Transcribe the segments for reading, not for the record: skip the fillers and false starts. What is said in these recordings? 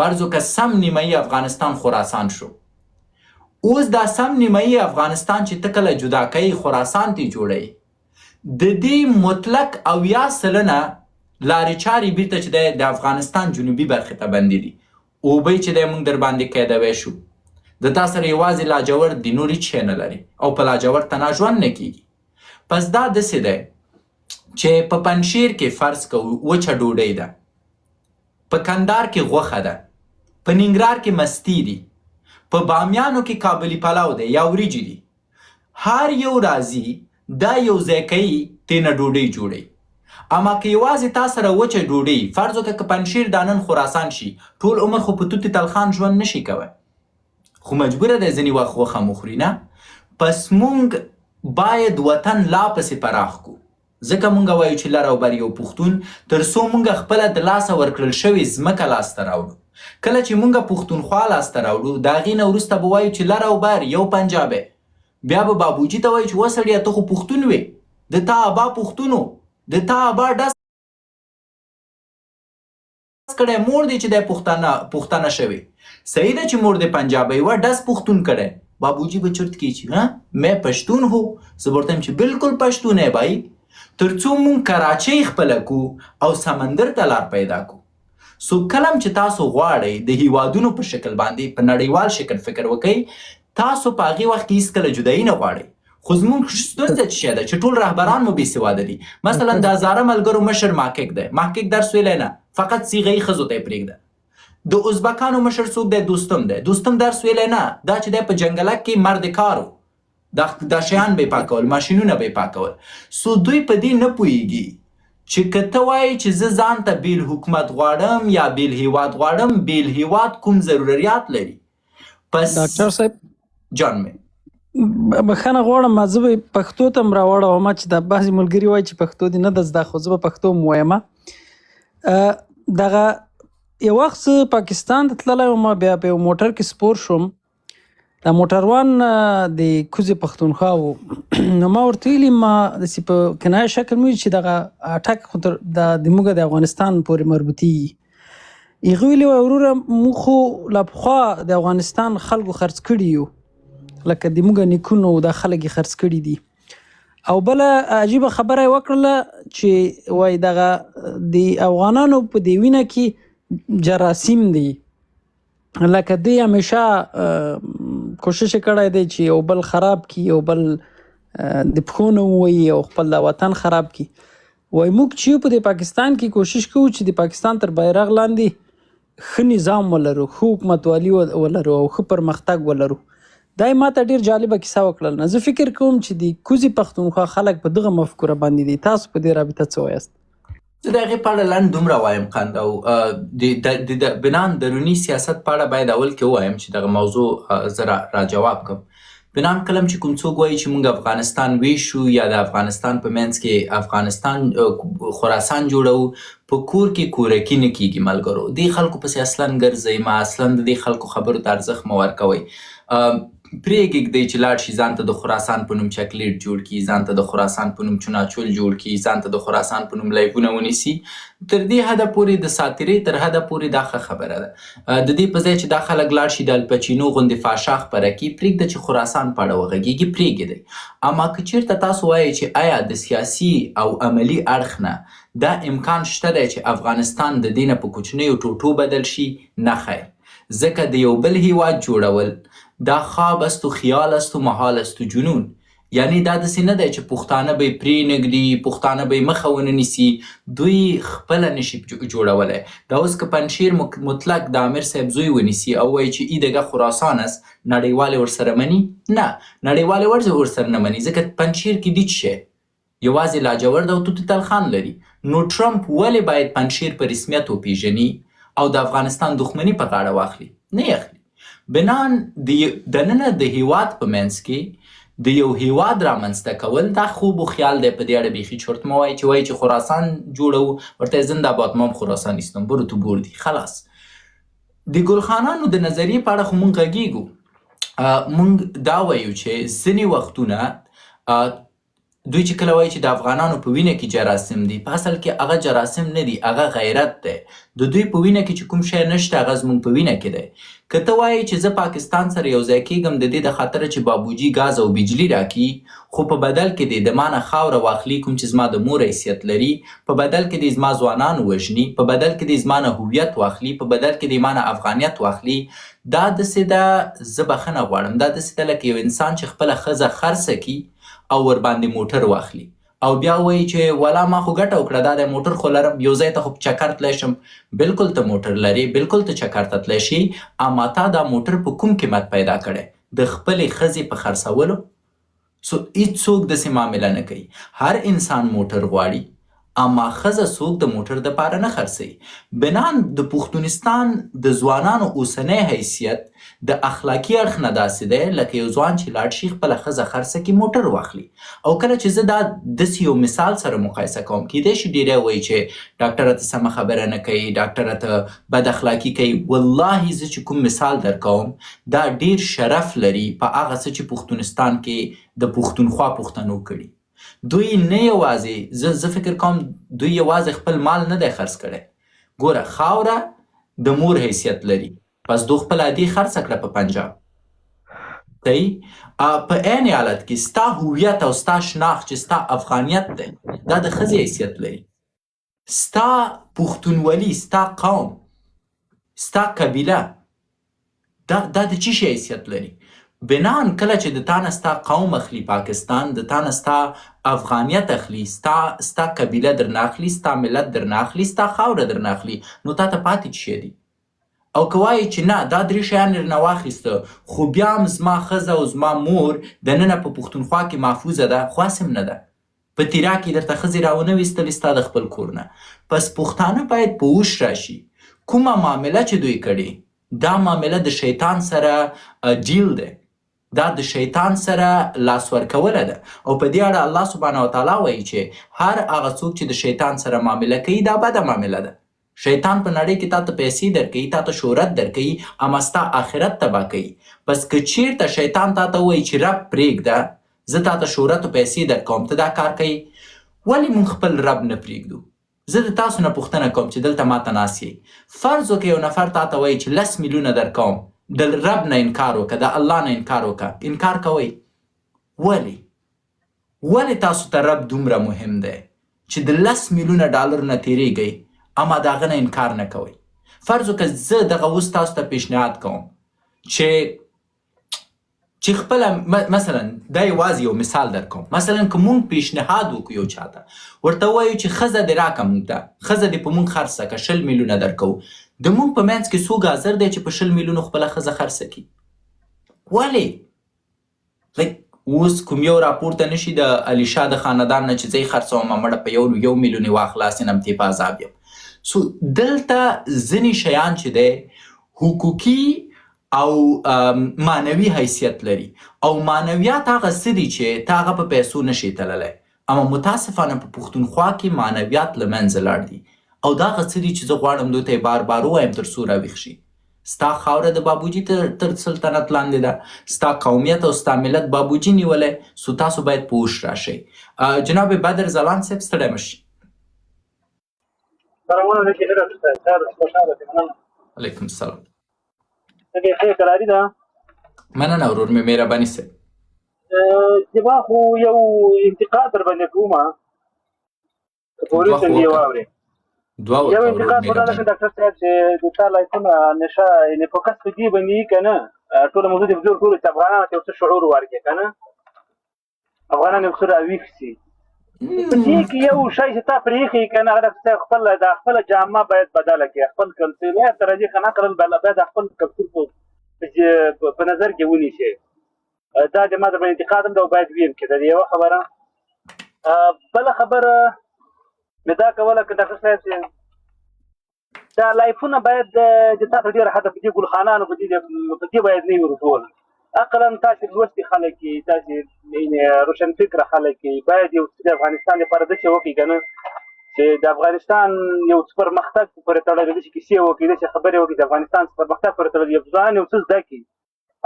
فرض وکړه سم نیمایي افغانستان خراسان شو. اوس دا سم نیمایي افغانستان چې ته کله جدا کوي، خراسان ته جوړوي، د دې مطلق 70% لارې چارې بیرته چې دی د افغانستان جنوبي برخې ته بندې دي. اوبه چې دی موږ در باندې قیدوی شو. د تا سره یوازې لاجورد دي، نور هیڅ شی نه لري او په لاجورد تنها ژوند نه کیږي. پس دا داسې دی چې په پنجشیر کې فرض کوو وچه ډوډۍ ده، په کندهار کې غوښه ده، په ننګرهار کې مستې دي، په بامیانو کې کابلي پلاو دی یا وریجې دي. هر یو راځي دا یو ځای کوي، ترېنه ډوډۍ جوړوي. اما که یوازې تا سره وچه ډوډۍ، فرض وکړه که پنجشیر دا نن خراسان شي، ټول عمر خو په توت تلخان ژوند نشي کوی، خو مجبوره دی ځینې وخت غوښه هم وخوري نه. پس مونږ باید وطن لا پسې پراخ کو، ځکه مونږ وایو چې لر او بر یو پښتون، تر څو مونږ خپله د لاسه ورکړل شوې ځمکه لاسته راوړو. کله چې مونږ پښتونخوا لاسته راوړو، د هغې نه وروسته به وایو چې لر او بر یو پنجابی. بیا به بابوجي ته وایو چې وسړیه ته خو پښتون وې، د تا ابا پښتون و، د تا ابا ډس کړی، مور دې چې دی پښتنه شوې. صحیح ده چې مور دې پنجابۍ وه، ډس پښتون کړی. بابوجي به چرت کوي چې ها مې پښتون هو، زه به ورته وایم چې بالکل پښتون یې بای، تر څو مونږ کراچۍ خپله کو او سمندر ته لار پیدا کو. سو کله هم چې تاسو غواړئ د هیوادونو په شکل باندې په نړیوال شکل فکر وکړئ، تاسو په هغې وخت کې هیڅکله جدایي نه غواړئ. خو زموږ ستونزه څه شی ده چې ټول رهبران مو بې سواده دي. مثلا د هزاره ملګرو مشر محقق دی، محقق درس ویلی نه، فقط صیغه یي ښځو ته یې پرېږده. د ازبکانو مشر څوک دی؟ دوستم دی، دوستم درس ویلی نه، دا چې دی په جنګلک کې مرد کار و، دا شیان به یې پاکول، ماشینونه به یې پاکول. سو دوی په دې نه پوهېږي چې که ته وایې چې زه ځان ته بیل حکومت غواړم یا بیل هیواد غواړم، بیل هیواد کوم ضروریات لري؟ پس ډاکټر صاحب جان مې بخښنه غواړم، زه به پښتو ته هم راوړوم چې دا بعضې ملګري وایي چې پښتو دې نه ده زده، خو زه به پښتو هم وایم. دغه یو وخت زه پاکستان ته تللی وم، بیا په یو موټر کې سپور شوم. دا موټروان د کوزې پښتونخوا و. نو ما ورته ویلي، ما داسې په کنایه شکل مې ویل چې دغه اټک خو تر د موږ د افغانستان پورې مربوطېږي. هغه ویلي وه وروره موږ خو لا پخوا د افغانستان خلکو خرڅ کړي یو، لکه د موږ نیکونو دا خلک یې خرڅ کړي دي. او بله عجیبه خبره یې وکړله چې وایي دغه د افغانانو په دې وینه کې جراثیم دي، لکه دوی همیشه کوشش کړی دی چې یو بل خراب کړي، یو بل د پښو نه ووهي او خپل د وطن خراب کړي. وایي موږ چې یو په دې پاکستان کې کوشش کوو چې د پاکستان تر بیرغ لاندې ښه نظام ولرو، ښه حکومتوالي ولرو او ښه پرمختګ ولرو. دا یې ماته ډېر جالبه کیسه وکړل. زه فکر کوم چې د کوزې پښتونخوا خلک په دغه مفکوره باندې دي. تاسو په دې رابطه څه وایاست؟ زه د هغې په اړه لنډ دومره وایم قند او د بنان دروني سیاست په اړه باید اول کې ووایم چې دغه موضوع زه را جواب کړم. بنان کلم چې کوم څوک وایي چې موږ افغانستان ویشو یا د افغانستان په منځ کې افغانستان خراسان جوړو، په کور کې کورکي نه کیږي ملګرو. دې خلکو پسې اصلا ګرځئ ما، اصلا د دې خلکو خبرو ته ارزښت مه ورکوئ. پرېږدئ چې لاړ شي ځان ته د خراسان په نوم چاکلیټ جوړ کړي، ځان ته د خراسان په نوم چناچول جوړ کړي، ځان ته د خراسان په نوم لایفونه ونیسي. تر دې حده پورې د ساتیرۍ تر حده پورې دا ښه خبره ده. د دې په ځای چې دا خلک لاړ شي د الپچینو غوندې فحشا خپره کړي، پرېږده چې خراسان په اړه وغږېږي، پرېږدئ. اما که چېرته تاسو وایئ چې آیا د سیاسي او عملي اړخ نه دا امکان شته دی چې افغانستان د دې نه په کوچنیو ټوټو بدل شي، نه خیر. ځکه د یو بل هیواد جوړول دا خواب است و خیال است و محال است و جنون. یعنی دا داسې نه دی چې پښتانه به یې پرې نه ږدي، پښتانه به یې مخه ونه نیسي، دوی خپله نشي جوړولی. دا اوس که پنجشیر مطلق د امیر صاحب زوی ونیسي او وایي چې ای دګه خراسان است، نړیوال یې ورسره مني؟ نه، نړیوال یې ورسره نه مني، ځکه پنجشیر کې دي څه شی؟ یوازې لاجورد او توت تلخان لري. نو ټرمپ ولې باید پنجشیر په رسمیت وپیژني او د افغانستان دښمني په غاړه واخلي؟ نه یې اخلي. بنان د دننه د هیواد په منځ کې د یو هیواد رامنځته کول دا خوب و خیال دی. په دې اړه بیخي چرت مه وایئ چې وایي چې خراسان جوړو، ورته زنده باد ما هم خراسان ایستم، برو تو بوردي خلاص. د ګلخانانو د نظریې په اړه خو مونږ غږیږو. مونږ دا وایو چې ځینې وختونه دوی چې کله وایي چې د افغانانو په وینه کې جراثیم دي، په اصل کې هغه جراثیم نه دي، هغه غیرت دی. د دوی په وینه کې چې کوم شی نشته هغه زموږ په وینه کې دی. که ته وایې چې زه پاکستان سره یو ځای کیږم د دې د خاطره چې بابوجي ګاز او بجلي راکړي، خو په بدل کې دې د مانه خاوره واخلي کوم چې زما د مور حیثیت لري، په بدل کې دې زما ځوانان ووژني، په بدل کې دې زما نه هویت واخلي، په بدل کې دې مانه افغانیت واخلي، دا دسې ده، زه بخښنه غواړم، دا دسې ده لکه یو انسان چې خپله ښځه خرڅه کړي او ورباندې موټر واخلي او بیا وایي چې ولا ما خو ګټه وکړه، دا دی موټر خو لرم، یو ځای ته خو په چکر تلای شم. بلکل ته موټر لرې، بلکل ته چکر ته تلای شي، اما تا دا موټر په کوم قیمت پیدا کړی؟ د خپلې ښځې په خرڅولو؟ سو هیڅوک داسې معامله نه کوي. هر انسان موټر غواړي، اما ښځه څوک د موټر د پاره نه خرڅوي. بنان د پښتونستان د ځوانانو اوسنی حیثیت د اخلاقي اړخ نه داسې دی لکه یو ځوان چې لاړ شي خپله ښځه خرڅه کړي موټر واخلي. او کله چې زه دا داسې یو مثال سره مقایسه کوم، کیدای شي ډیری وایي چې ډاکټره ته سمه خبره نه کوي، ډاکټره ته بد اخلاقي کوي. والله زه چې کوم مثال درکوم دا ډیر شرف لري په هغه څه چې پښتونستان کې د پښتونخوا پښتنو کړي. دوی نه یوازې، زه فکر کوم دوی یوازې خپل مال نه دی خرڅ کړی. ګوره، خاوره د مور حیثیت لري، پس دو خپل ادې خرڅه کړه په پنجاب. صحیح؟ په عین حالت کې ستا هویت او ستا شناخت چې ستا افغانیت دی، دا د ښځې حیثیت لري. ستا پښتونولي، ستا قوم، ستا قبیله، دا د چی شي حیثیت لري؟ بنان کله چې د تا نه ستا قوم اخلي پاکستان، د تا نه ستا افغانیت اخلي، ستا قبیله درنه اخلي، ستا ملت درنه اخلي، ستا خاوره درنه اخلي، نو تا ته پاتې څه شی دي؟ او که وایې چې نه دا درې شیان یې رانه واخیسته خو بیا هم زما ښځه او زما مور دننه په پښتونخوا کې محفوظه ده، خو هسې هم نه ده. په تیرا کې درته ښځې راونه ویستلې ستا د خپل کور نه. پس پښتانه باید په هوش راشي. کومه معامله چې دوی کړې دا معامله د شیطان سره ډیل دی، دا د شیطان سره لاس ورکوله ده. او په دې اړه الله سبحانه وتعالی وایي چې هر هغه څوک چې د شیطان سره معامله کوي دا بده معامله ده. شیطان په نړۍ کې تا ته پیسې درکوي، تا ته شهرت درکوي، اما ستا آخرت تباه کوي. پس که چیرته شیطان تا ته وایي چې رب پرېږده، زه تا ته شهرت او پیسې درکوم، ته دا کار کوي، ولې مونږ خپل رب نه پرېږدو؟ زه د تاسو نه پوښتنه کوم چې دلته ما ته ناست یئ، فرض وکړه یو نفر تا ته وایي چې لس میلیونه درکوم، د رب نه انکار وکړه، د الله نه انکار وکړه، انکار کوئ؟ ولې؟ ولې تاسو ته رب دومره مهم دی چې د لس میلیونه ډالرو نه تیریږئ اما د هغه نه انکار نه کوئ؟ فرض وکړه زه دغه اوس تاسو ته پیشنهاد کوم چې خپله مثلا دا یوازې یو مثال درکوم، مثلا که مونږ پیشنهاد وکړو یو چاته، ورته ووایو چې ښځه دې راکړه مونږ ته، ښځه دې په مونږ خرڅه کړه، 20 میلیونه درکوو، د مونږ په منځ کې څوک حاضر دی چې په 20 میلیونو خپله ښځه خرڅه کړي؟ ولې؟ لایک اوس کوم یو راپورته نشي د علیشا د خاندان نه چې زه یې خرڅوم، مړه په یو میلیون یې واخله، هسې نه هم ترې په عذاب یم. سو دلته ځینې شیان چې دی حقوقي او معنوي حیثیت لري، او معنویات هغه څه دي چې ته هغه په پیسو نشې تللی، اما متاسفانه په پښتونخوا کې معنویات له منځه لاړ دي، او دا هغه څه دي چې زه غواړم دوی ته یې بار بار ووایم تر څو راویښ شي. ستا خاوره د بابوجي تر سلطنت لاندې ده، ستا قومیت او ستا ملت بابوجي نیولی، سو تاسو باید په هوش راشئ. جناب بدر ځلاند صاحب ستړی مه شي. سلامونه علیکم ډاکټر صاحب، خیر خوشاله اوسئ. مننه. علیکم السلام. څنګه یې؟ ښه کراري ده؟ مننه ورور مې، مهرباني صاحب. زما خو یو انتقاد در باندې کوم، که پوری دوه خو څنګه یې وکړه. واورې. دوه یو وکړه ورور، انتقاد خو دا ده مهرباني. ډاکټر صاحب چې د تا لایفونه نشه یعنې فوکس په دې باندې که نه، ټوله موضوع دې په زور ټولو چې افغانانو ته یو څه شعور ورکړي که نه، افغانان یو څه راویښ سي. په دې کې یو شی چې تا پرېښی که نه، هغه ډاکټر صاحب دا خپله جامه باید بدله کړي، خپل کلتور نه تر دې که نه کړل، باید خپل کلتور په نظر کې ونیسي. دا د ما د انتقاد هم ده او باید ویم کې دا یوه خبره. بله خبره مې دا کوله که ډاکټر صاحب چې دا لایفونه باید د تاسو ډېره حده په دې ګلخانانو په دې باید نه وي ورټول. اقلاً تاسې لوستي خلک یئ، تاسې یعنې روشنفکره خلک یئ، باید یو څه د افغانستان لپاره داسې وکړئ که نه چې د افغانستان یو څه پرمختګ پورې تړلی، داسې کیسې وکړئ، داسې خبرې وکړئ د افغانستان څه پرمختګ پورې تړلی، یو ځوان یو څه زده کړي.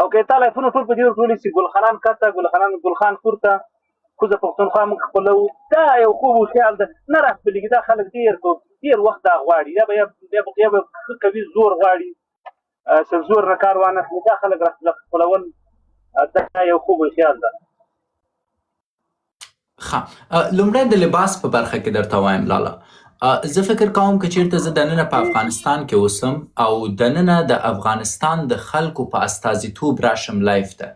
او که تا لایفونه ټول په دې ورټول سي، ګلخانان کته، ګلخان پورته، کوزه پښتونخوا موږ خپلو، دا یو خوب او خیال ده، نه را خپلېږي. دا خلک ډېر په ډېر وخت دا غواړي، یا به یا به ښه قوي زور غواړي، چې زور نه کار وانه خلي. دا خلک را خپلول دا یو خوب او خیال ده. ښه، لومړی د لباس په برخه کې درته وایم لالا، زه فکر کوم که چیرته زه دننه په افغانستان کې اوسم او دننه د افغانستان د خلکو په استازیتوب راشم live ته،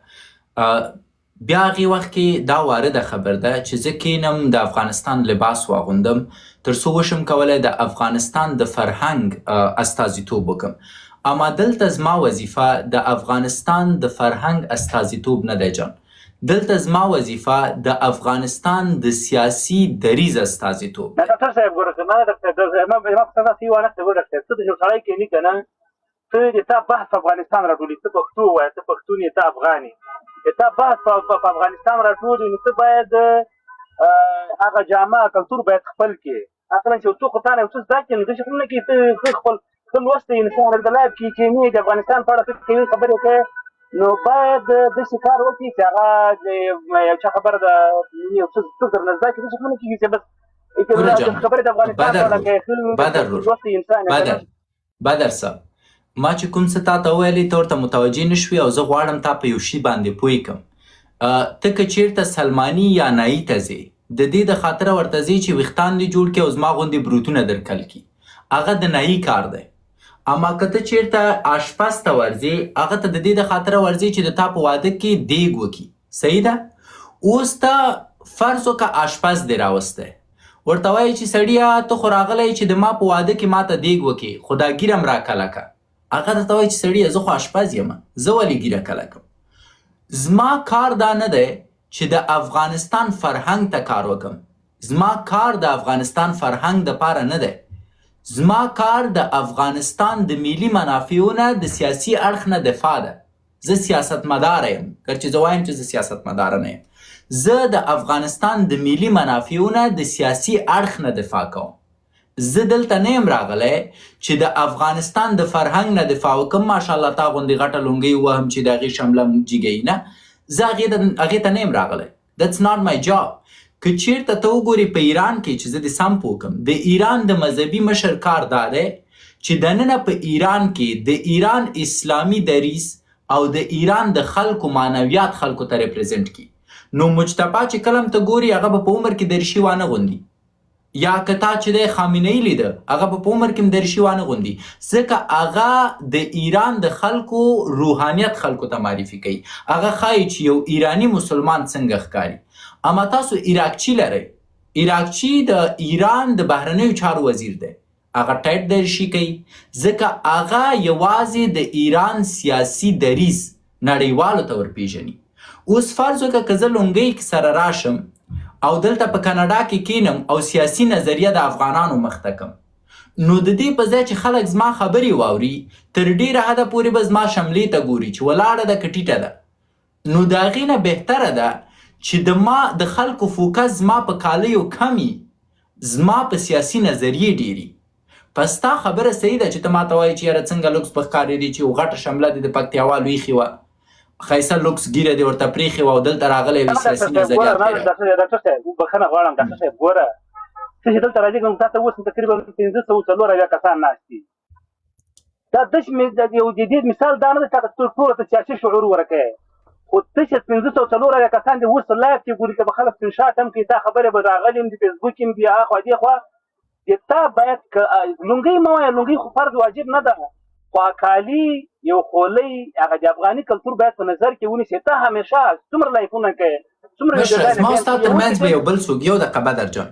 بیا هغې وخت کې دا وارده خبر ده چې زه کینم د افغانستان لباس واغوندم تر څو وشم کولای د افغانستان د فرهنګ استازیتوب وکم. اما دلته زما وظیفه د افغانستان د فرهنګ استازیتوب نه دی جان، دلته زما وظیفه د افغانستان د سیاسي دریځ استازیتوب دی. ډاکټر صاحب ګوره که نه ډاکټر صاحب، ما په تاسو یو نه ګوره ډاکټر صاحب، ته د یو سړی کینی که نه، ته د تا بحث په افغانستان راټولي، ته پښتو وایه، ته پښتون یې، ته افغان یې، د تا بحث په افغانستان راټولي، نو ته باید هغه جامه کلتور باید خپل کړې. اصلا چې یو څوک خو تا نه یو څه زده کړي، نو داسې خو نه کېږي. ته ښه خپل ښه لوستی انسان دلته live کې کښېني، د افغانستان په اړه ښه کوي خبرې کوي، نو باید داسې کار وکړي چې هغه یو چا خبره ده یو څه څه درنه زده کړي. داسې خو نه کېږي چې بس خبرې د افغانستان په اړه کوي. بدر بدر بدر صاحب، ما چې کوم څه تا ته وویلې ته ورته متوجه نه شوې او زه غواړم تا په یو شي باندې پوه کړم. ته که چیرته سلماني یا نایي ته ځې، د دې د خاطره ورته ځې چې ویښتان دې جوړ کړي او زما غوندې بروتونه درکل کړي، هغه د نایي کار دی. اما که ته چیرته آشپز ته ورځې، هغه ته د دې د خاطره ورځې چې د تا په واده کې دیګ وکړي. صحیح ده؟ اوس ته فرض وکړه آشپز دې راوستی، ورته وایي چې سړیه ته خو راغلی چې د ما په واده کې ماته دیګ وکړې، خو دا ږیره م راکله که. هغه درته وایي چې سړیه زه خو آشپز یم، زه ولې ږیره کله کړم؟ زما کار دا نه دی چې د افغانستان فرهنګ ته کار وکم، زما کار د افغانستان فرهنګ د پاره نه دی، زما کار د افغانستان د ملي منافعو نه د سیاسي اړخ نه دفاع ده. زه سیاستمدار یم، که چې زه وایم چې زه سیاستمدار نه یم، زه د افغانستان د ملي منافعو نه د سیاسي اړخ نه دفاع کوم. زه دلته نه یم راغلی چې د افغانستان د فرهنګ نه دفاع وکم، ماشاءالله تا غوندې غټه لونګۍ ووهم چې د هغې شمله جګوي، نه، زه هغې ته نه یم راغلی. That's not my job. که چیرته ته وګورې په ایران کې، چې زه دې سم پوه کړم، د ایران د مذهبي مشر کار دا دی چې دننه په ایران کې د ایران اسلامي دریځ او د ایران د خلکو معنویات خلکو ته represent کړي. نو مجتبی چې کله هم ته ګوري، هغه به په عمر کې دریشي وانه غوندي، یا که تا چې دی خامنه ای لیده، هغه به په عمر کې هم دریشي وانه غوندي، ځکه هغه د ایران د خلکو روحانیت خلکو ته معرفي کوي، هغه ښایي چې یو ایرانی مسلمان څنګه ښکاري. اما تاسو عراقچي لرئ، عراقچي د ایران د بهرنیو چارو وزیر دی، هغه ټایټ دریشي کوي، ځکه هغه یوازې د ایران سیاسي دریځ نړیوالو ته ورپیژني. اوس فرض وکړه که زه لونګۍ سره راشم او دلته په کاناډا کې کینم او سیاسي نظریه د افغانانو مخته کم، نو د دې په ځای چې خلک زما خبرې واوري، تر ډیره حده پورې به زما شملې ته ګوري چې ولاړه ده که ټیټه ده. نو د هغې نه بهتره ده چې د ما د خلکو focus زما په کالیو کمي، زما په سیاسي نظریې ډېري. پس ستا خبره صحیح ده چې ته ماته وایې چې یاره څنګه لوکس به ښکارېدې چې یو غټه شمله دې د پکتیاوالو ایښې وه، ښایسته لوکس ږیره دې ورته پرېښې وه او دلته راغلی وې سیاسي نظریات دې ډاکټر صاحب بخښنه غواړم ډاکټر صاحب، ګوره ته چې دلته راځې نو تاته اوس تقریبا 574 کسان ناست دي. دا دش یو د دې مثال دا نه دی چې ټولو ته سیاسي شعور ورکوې، خو ته چې 574 کسان دې اوس live کې ګوري، که به خلک screenshot هم کوي، تا خبرې به راغلي هم دي، فیسبوک هم دي، هاخوا دې خوا د تا باید که لونګۍ مه وایه، لونګۍ خو فرض واجب نه ده، خو کالي یو خولۍ هغه د افغاني کلتور باید په نظر کې ونیسې. ته همیشه څومره live ونه کوې، څومره مشره زما او ستا ترمنځ به یو بل څوک، یو دقیقه بدر جان،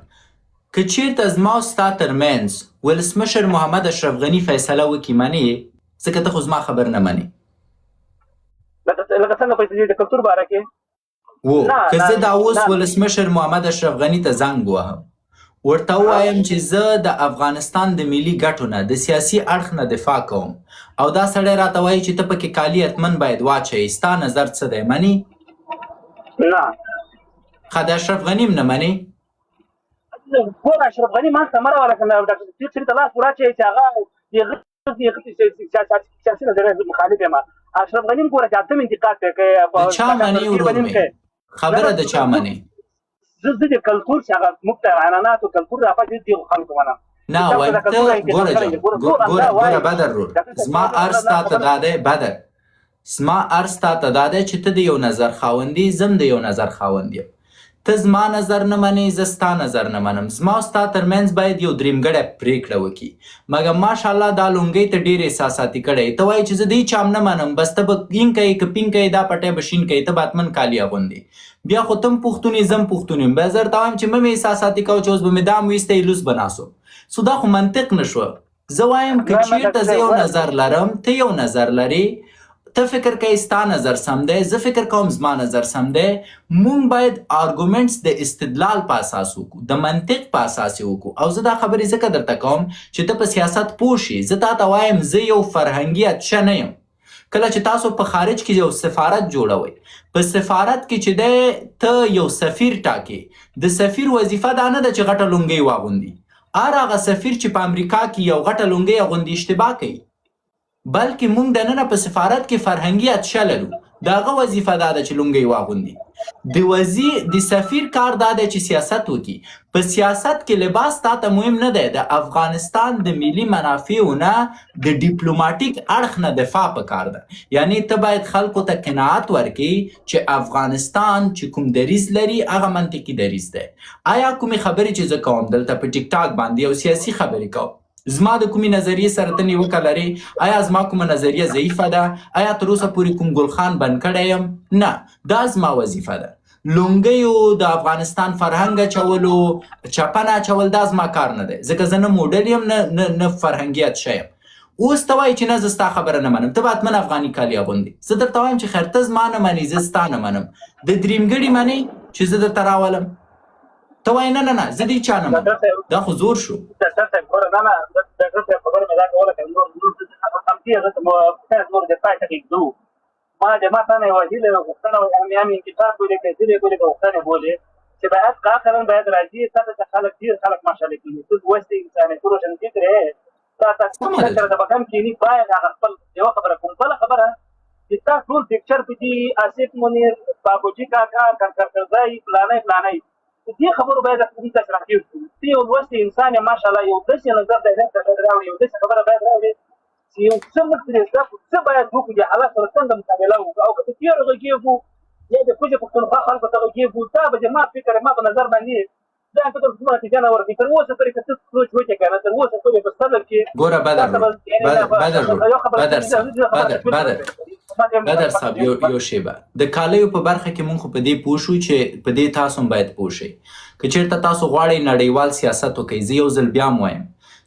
که چیرته زما او ستا ترمنځ ولسمشر محمد اشرف غني فیصله وکړي، منې یې؟ ځکه ته خو زما خبر نه منې. لکه څنګه فیصلې د کلتور باره کې وو، که زه دا اوس ولسمشر محمد اشرف غني ته زنګ ووهم، ورته ووایم چې زه د افغانستان د ملي ګټو نه د سیاسي اړخ نه دفاع کوم او دا سړی راته وایي چې ته پکې کالي حتما باید واچوې، ستا نظر څه دی؟ منې؟ نه. ښه، د اشرف غني هم نه منې؟ ګوره اشرف غني ما ته مه راوله که نه ډاکټر سړي ته لاس وراچوي چې هغه سیاسي نظریه مخالف یم. اشرف غني هم ګوره چې اتم انتقاد پرې کوي. د چا منې ورور مې؟ خبره د چا منې؟ زه د کلتور چې هغه موږ ته عنعنات او کلتور راپاتې دي خلکو منم. نه وای ته ګوره جان، ګوره ګوره بدر رور، زما عرض تا ته دا دی، بدر زما عرض تا ته دا دی چې ته د یو نظر خاوند یې، زه هم د یو نظر خاوند یم. ته زما نظر نه منې، زه ستا نظر نه منم. زما او ستا ترمنځ باید یو دریمګړی پرېکړه وکړي. مګر ماشاءالله دا لونګۍ ته ډېر احساساتي کړی، ته وایې چې زه د هېچا هم نه منم، بس ته به ین کوې که پین کوې، دا پټی به شین کوې، ته به حتما کالي اغوندې. بیا خو ته هم پښتون یې، زه هم پښتون یم. بیا زه درته وایم چې مه مې احساساتي کوه چې اوس به مې دا هم ویستی، لوس به ناست. سو دا خو منطق نه شو. زه وایم که چیرته زه یو نظر لرم، ته یو نظر لرې، ته فکر کوې ستا نظر سم دی، زه فکر کوم زما نظر سم دی، مونږ باید آرګومنټس د استدلال په اساس وکړو، د منطق په اساس یې وکړو. او زه دا خبرې ځکه درته کوم چې ته په سیاست پوه شې. زه تا ته وایم زه یو فرهنګي اتشه نه یم. کله چې تاسو په خارج کې یو سفارت جوړوئ، په سفارت کې چې دی ته یو سفیر ټاکې، د سفیر وظیفه دا نه ده چې غټه لونګۍ واغوندي. هر هغه سفیر چې په امریکا کې یو غټه لونګۍ اغوندي اشتباه کوي، بلکې مونږ دننه په سفارت کې فرهنګي اتشه لرو، د هغه وظیفه دا ده چې لونګۍ واغوندي. د وزیر د سفیر کار دا دی چې سیاست وکړي. په سیاست کې لباس تا ته مهم نه دی، د افغانستان د ملي منافعو نه د ډیپلوماټیک اړخ نه دفاع پکار ده. یعنی ته باید خلکو ته قناعت ورکړې چې افغانستان چې کوم دریځ لري هغه منطقي دریځ دی. آیا کومې خبرې چې زه کوم دلته په ټیک ټاک باندې او سیاسي خبرې کوم، زما د کومې نظریې سره ته نیوکه لرې؟ آیا زما کومه نظریه ضعیفه ده؟ آیا تر اوسه پورې کوم ګلخان بند کړی یم؟ نه، دا زما وظیفه ده. لونګیو د افغانستان فرهنګ اچولو، چپنه اچول، دا زما کار نه دی، ځکه زه نه موډل یم، نه نه نه فرهنګي اتشه یم. اوس ته وایې چې نه زه ستا خبره نه منم، ته به حتما افغاني کالي اغوندې. زه درته وایم چې خیر ته زما نه منې، زه ستا نه منم، د دریمګړي منې چې زه درته راولم؟ ته وایې نه نه نه زه دې چا نه منم، دا خو زور شو. ډاکټر صاحب ګوره، نه نه ډاکټر صاحب خبره مې دا کوله که نور نور همدې زه ته نور د پای ټکی ږدو. ما د ما ته نه یوه هیله غوښتنه هم انکشاف بولې که هیلې بولې که غوښتنې بولې چې باید اخرا باید راځي تا ته خلک ډېر خلک ماشاءالله کېږي، ته لوستی انسان یې، ته روشنفکر یې، تا ته سره د بګم کېني، باید هغه خپل یوه خبره کوم. بله خبره چې تا ټول پکچر په دې آصف منیر، بابوجي کاکا، کنکر کرزی، فلانی فلانی، دې خبرو باید موږ تاسو راکېږو. ته یو لوستی انسان یې ماشاءالله، یو داسې نظر دی باید راوړي، یو داسې خبره باید راوړي چې یو څه موږ ترې زده کړو، څه باید وکړو، د حالات سره څنګه مقابله وکړو. او که په تېرو غږېږو یا د کوزې پښتونخوا خلکو ته غږېږو، دا به زما فکر ما په نظر باندې دا فکر څومره نتیجه نه ورکوي. تر اوسه پورې که ته سوچ وکړې که نه، تر اوسه پورې په صدر کې ګوره بدر بدر بدر بدر بدر بدر صاحب یو شیبه د کالیو په برخه کې مونږ خو په دې پوه شو چې په دې تاسو هم باید پوه شئ. که چېرته تاسو غواړئ نړیوال سیاست وکړئ، زه یو ځل بیا هم وایم،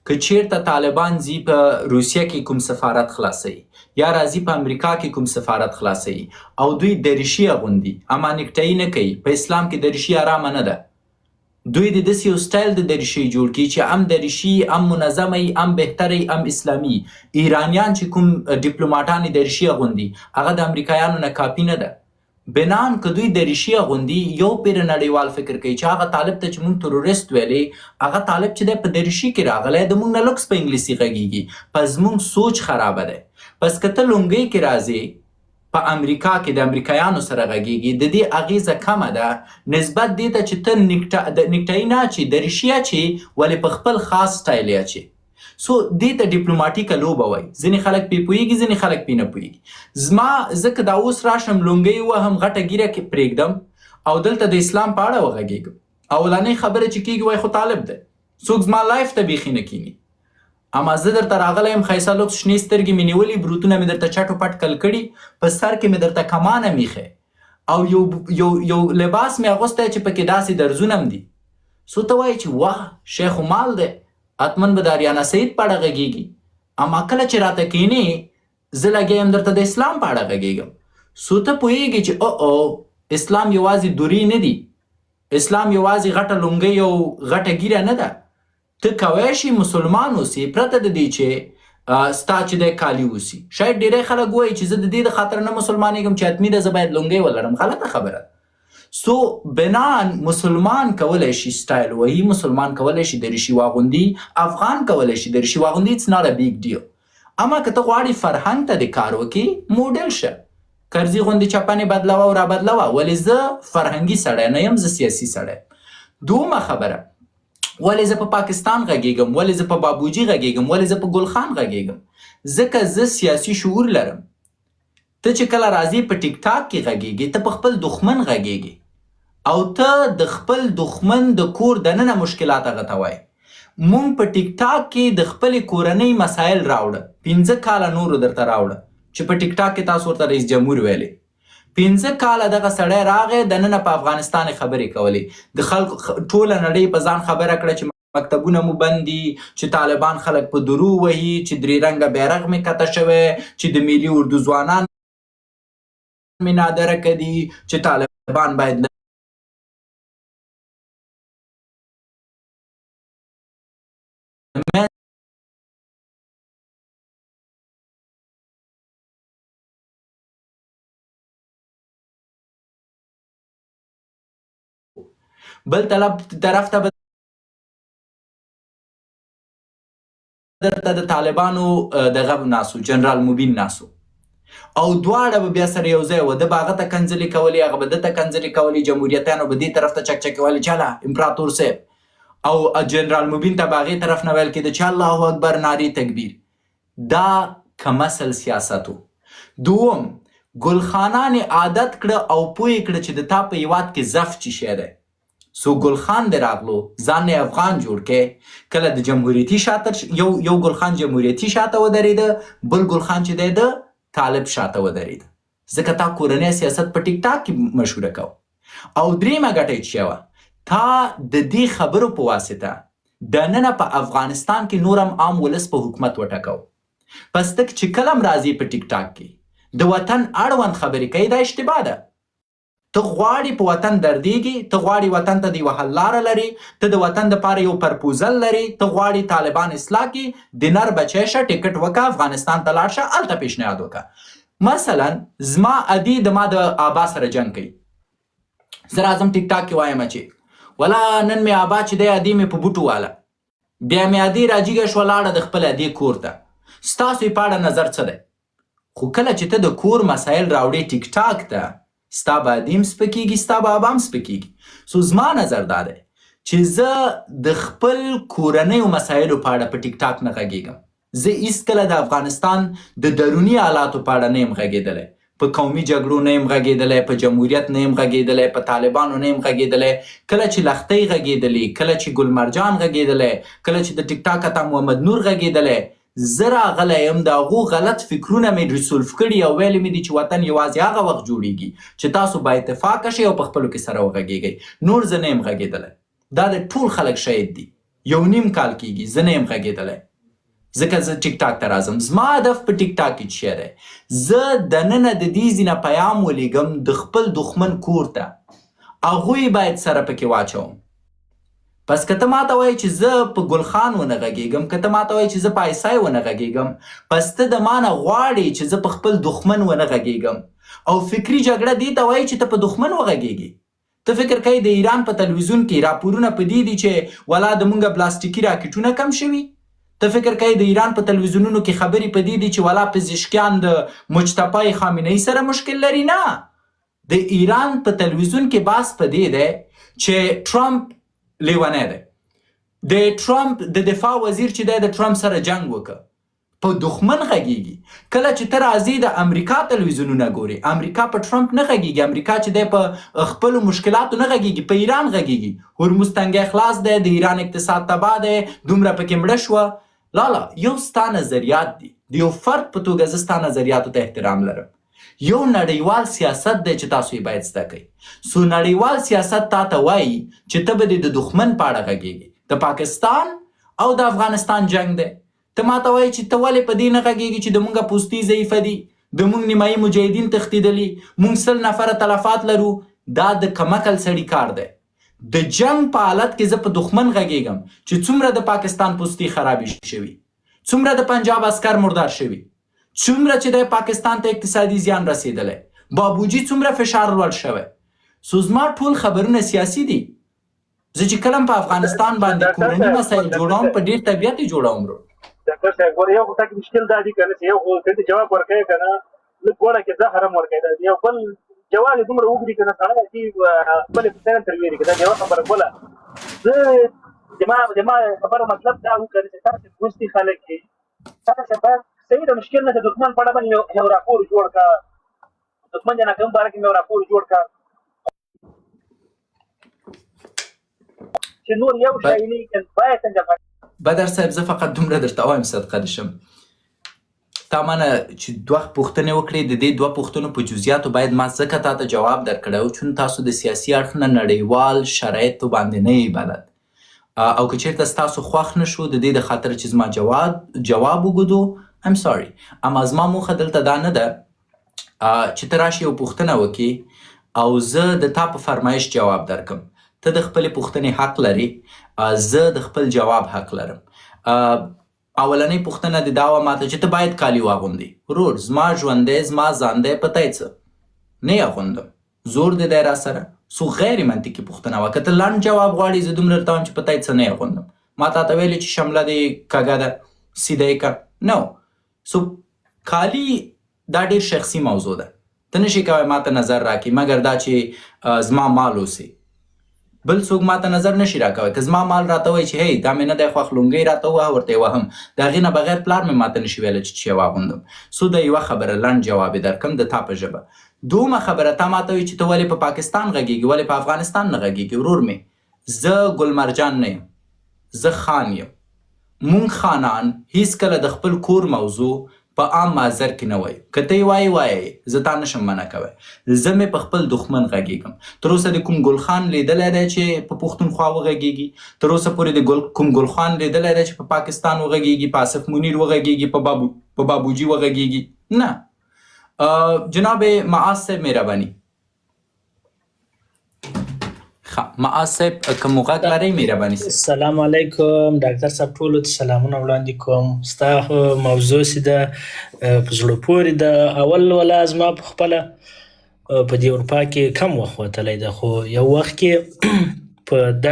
که چیرته طالبان ځي په روسیه کې کوم سفارت خلاصوي یا راځي په امریکا کې کوم سفارت خلاصوي او دوی دریشي اغوندي اما نیکټایي نه کوي، په اسلام کې دریشي حرامه نه ده، دوی د داسې یو سټایل د دریشۍ جوړ کړي چې هم دریشي هم منظمه وي، هم بهتره وي، هم اسلامي. ایرانیان چې کوم ډیپلوماټان دریشي اغوندي هغه د امریکایانو نه کاپي نه ده. بنان که دوی دریشي اغوندي یو پیر نړیوال فکر کوي چې هغه طالب ته چې مونږ تروریست ویلې، هغه طالب چې دی په دریشي کې راغلی، د مونږ نه لوکس په انګلیسي غږیږي، پس مونږ سوچ خرابه دی. پس که ته لونګۍ کې راځې په امریکا کې د امریکایانو سره غږیږي، د دې اغیزه کمه ده نسبت دې ته چې ته نیکټایي نه اچې، دریشي اچې، ولې په خپل خاص سټایل یې اچې. سو دې ته ډیپلوماټیکه لوبه وایي. ځینې خلک پرې پوهېږي، ځینې خلک پرې نه پوهېږي. زما زه که دا اوس راشم لونګۍ ووهم، غټه ږیره کې پرېږدم او دلته د اسلام په اړه وغږېږم، اولنۍ خبره چې کېږي وایي خو طالب دی، څوک زما live ته بیخي نه کیني. اما زه درته راغلی یم، ښایسته لوکس شنې سترګې مې نیولي، بروتونه مې درته چټ و پټ کل کړي، په سر کې مې درته کمانه میښی او یو یو یو لباس مې اغوستی چې پکې داسې درزونه هم دي. سو ته وایې چې واه شیخ مال دی، حتما به د اریانا سعید په اړه غږیږي. اما کله چې راته کینې زه لګیا یم درته د اسلام په اړه غږیږم، سو ته پوهیږي چې او او اسلام یوازې دورې نه دي، اسلام یوازې غټه لونګۍ او غټه ږیره نه ده. ته کوی شي مسلمان اوسې پرته د دې چې ستا چې دی کالي اوسي. شاید ډیری خلک وایي چې زه د دې د خاطر نه مسلمانېږم چې حتمي ده زه باید لونګۍ ولرم، غلطه خبره. سو بنان مسلمان کولی شي سټایل وهي، مسلمان کولی شي دریشي واغوندي، افغان کولی شي دریشي واغوندي، it's not a big deal. اما که ته غواړې فرهنګ ته دې کار وکړي، موډل شه، کرزي غوندې چپنې بدلوه او رابدلوه، ولې زه فرهنګي سړی نه یم، زه سیاسي سړی. دومه خبره، ولې زه په پاکستان غږیږم، ولې زه په بابوجي غږیږم، ولې زه په ګلخان غږیږم؟ ځکه زه سیاسي شعور لرم. ته چې کله راځې په ټیک ټاک کې غږیږې، ته په خپل دښمن غږیږې او ته د خپل دښمن د کور دننه مشکلات هغه ته وایې. مونږ په ټیک ټاک کې د خپلې کورنۍ مسایل راوړه، 5 کاله نورو درته راوړه چې په ټیک ټاک کې تاسو ورته رئیس جمهور ویلې. 5 کاله دغه سړی راغی، دننه په افغانستان یې خبرې کولې، د خلکو ټوله نړۍ په ځان خبره کړه چې مکتبونه مو بند دي، چې طالبان خلک په درو وهي، چې 3 رنګه بیرغ مې کته شوی، چې د ملي اردو ځوانان مې نادرکه دي، چې طالبان باید له بل طرف ته به درته د طالبانو دغه ناسو، جنرال مبین ناسو، او دواړه به بیا سره یو ځای وه. ده به هغه ته کنځلې کولې، هغه به ده ته کنځلې کولې، جمهوریتانو به دې طرف ته چکچکې والې چاله امپراتور صاحب، او جنرال مبین ته به هغې طرف نه ویل کېده چې الله اکبر، نارې تکبیر. دا کمسل سیاست و. دوم، ګلخانان یې عادت کړه او پوه یې کړه چې د تا په هیواد کې ضعف چی شی دی. سو ګلخان دی راغلو، ځان نه افغان جوړ کې، کله د جمهوریتي شاته یو ګلخان جمهوریتي شاته ودرېده، بل ګلخان چې دی د طالب شاته ودرېده، ځکه تا کورنی سیاست په ټیک ټاک کې مشهوره کو. او درېیمه ګټه یې چې وه، تا د دې خبرو په واسطه دننه په افغانستان کې نورم عام ولس په حکومت وټکو. پس ته چې کله هم راځې په ټیک ټاک کې د وطن اړوند خبرې کوي، دا اشتباه ده. ته غواړې په وطن دردېږې، ته غواړې وطن ته د یوه حل لاره لرې، ته د وطن دپاره یو پرپوزل لرې، ته غواړې طالبان اصلاح کړې، د نر بچی شه، ټکټ وکه، افغانستان ته لاړ شه، هلته پیشنهاد وکه. مثلا زما ادې د ما د آبا سره جنګ کوي، زه راځم ټیک ټاک کې وایم چې ولا نن مې آبا چې دی ادې مې په بوټو واله، بیا مې ادې راجیګه شوه لاړه د خپل ادې کور ته، ستاسو یې په اړه نظر څه دی؟ خو کله چې ته د کور مسایل راوړې ټیک ټاک ته، ستا به ادې هم سپکېږي، ستا به ابا هم سپکېږي. سو زما نظر دا دی چې زه د خپل کورنیو مسایلو په اړه په ټیک ټاک نه غږېږم. زه هیڅکله د افغانستان د دروني حالاتو په اړه نه یم غږېدلی، په قومي جګړو نه یم غږېدلی، په جمهوریت نه یم غږېدلی، په طالبانو نه یم غږېدلی. کله چې لښتۍ غږېدلې، کله چې ګلمرجان غږېدلی، کله چې د ټیک ټاک عطا محمد نور غږېدلی، زه راغلی یم، د هغو غلط فکرونه مې ریسولف کړي او ویلي مې دي چې وطن یوازې هغه وخت جوړیږي چې تاسو با اتفاقه شئ او په خپلو کې سره وغږېږئ. نور زه نه یم غږېدلی، دا د ټول خلک شاهد دي. 1.5 کال کېږي زه نه یم غږېدلی، ځکه زه ټیک ټاک ته راځم. زما هدف په ټیک ټاک کې څه دی؟ زه دننه د دې ځینه پیام ولیږم د خپل دښمن کور ته، هغوی باید سره پکې واچوم. پس که ته ماته وایې چې زه په ګلخان ونه غږېږم، که ته ماته وایې چې زه په ایسای ونه غږېږم، پس ته د ما نه غواړې چې زه په خپل دښمن ونه غږېږم. او فکري جګړه دې ته وایي چې ته په دښمن وغږېږې. ته فکر کوې د ایران په تلویزیون کې راپورونه په دې دي چې ولا د مونږه بلاستیکي راکټونه کم شوي؟ ته فکر کوې د ایران په تلویزیونونو کې خبرې په دې دي چې ولا پزشکیان د مجتبی خامنه‌ای سره مشکل لري؟ نه، د ایران په تلویزیون کې باس په دې دی چې ټرمپ لیونی دی، د ټرمپ د دفاع وزیر چې دی د ټرمپ سره جنګ وکړ، په دښمن غږیږي. کله چې ته راځې د امریکا تلویزیونونه ګورې، امریکا په ټرمپ نه غږیږي، امریکا چې دی په خپلو مشکلاتو نه غږیږي، په ایران غږیږي. هرمز تنګی خلاص دی، د ایران اقتصاد تباه دی، دومره پکې مړه شوه. لالا، یو ستا نظریات دي، د یو فرد په توګه زه ستا نظریاتو ته احترام لرم. یو نړیوال سیاست دی چې تاسو یې باید زده کړئ. سو نړیوال سیاست تا ته وایي چې ته به د دښمن په اړه غږیږې. د پاکستان او د افغانستان جنګ دی، ته ماته وایې چې ته ولې په دې نه غږیږې چې د مونږه پوستې ضعیفه دي، د مونږ نیمایي مجاهدین تښتېدلي، مونږ 100 نفره تلفات لرو. دا د کمکل سړي کار دی. د جنګ په حالت کې زه په دښمن غږیږم چې څومره د پاکستان پوستې خرابې شوي، څومره د پنجاب عسکر مردار شوي، څومره چې د پاکستان ته اقتصادي زیان رسېدلی، بابوجي څومره فشار لوړ شوی. سو زما ټول خبرونه سیاسي دي. زه چې کله په افغانستان باندې کورني مسایل جوړوم، په ډېر طبیعت یې جوړوم. ورور ډاکټر صاحب ګوره، یو خو تا کې مشکل دا دی که نه چې یو خو ته جواب ورکوې که نه، لږ ګوره کې زهر هم ورکوې، دا یو بل جواب یې دومره اوږد که نه سړی چې خپلې پوښتنې تر ویرې که دا یوه خبره بله. زه د ما خبره مطلب دا و کړ چې تاسو لوستي خلک یې، تاسو باید صحیح د مشکل نه دښمن په اړه باندې یو راپور جوړ کړه، دښمن د ناکام باره کې یو راپور جوړ کړه چې نور یو شی نه باید څنګه. بدر صاحب، زه فقط دومره درته وایم، صدقه دې شم، تا مانه چې دوه پوښتنې وکړې، د دې دوه پوښتنو په جزئیاتو باید ما ځکه تا ته جواب درکړی چون تاسو د سیاسي اړخ نه نړیوال شرایطو باندې نه یې بلد، او که چېرته ستاسو خوښ نه شو د دې د خاطر چې زما جواب وګدو، I'm sorry. اما زما موخه دلته دا نه ده چې ته راشي یو پوښتنه وکې او زه د تا په فرمایش جواب درکم. ته د خپلې پوښتنې حق لرې، زه د خپل جواب حق لرم. اولنۍ پوښتنه دې دا وه ماته چې ته باید کالي واغوندې. ورور، زما ژوند دی، زما ځان دی، په تی څه؟ نه یې اغوندم، زور دې دی راسره؟ څو غیر منطقي پوښتنه وه. که ته لنډ جواب غواړې، زه دومره درته وایم چې په تی څه، نه یې اغوندم. ما تا ته ویلې چې شمله دې کږه ده، سیده یې که نو so کالي دا ډېر شخصي موضوع ده. ته نشي کوی ماته نظر راکړي، مګر دا چې زما مال اوسي، بل څوک ماته نظر نشي راکوي. که زما مال راته وایي چې هی، دا مې نه دی خوښ، لونګۍ راته ووهه، ورته یې وهم. د هغې نه بغیر پلار مې ماته نشي ویلی چې چی واغوندم. so دا یوه خبره، لنډ جواب یې درکم د تا په ژبه. دومه خبره، تا ماته وایي چې ته ولې په پاکستان غږیږي، ولې په افغانستان نه غږیږي؟ ورور مې، زه ګلمرجان نه یم، زه خان یم. مونږ خانان هیڅکله د خپل کور موضوع په عام محضر کې نه وایو. که ته یې وایې، وایه یې، زه تا نشم منع کوی. زه مې په خپل دښمن غږیږم. تر اوسه د کوم ګلخان لیدلی دی چې په پښتونخوا وغږیږي؟ تر اوسه پورې د ګل کوم ګلخان لیدلی دی چې په پاکستان وغږیږي، په آصف منیر وغږیږي، په بابوجي وغږیږي؟ نه. جناب معاذ صاحب، مهرباني. ښه، معاذ صاحب، که مو غږ لرئ، مهرباني صاحب. السلام علیکم ډاکټر صاحب، ټولو ته سلامونه وړاندې کوم. ستا موضوع چې ده په زړه پورې ده. اول ولا زما په خپله په دې اروپا کې کم وخت وتلی ده، خو یو وخت کې په د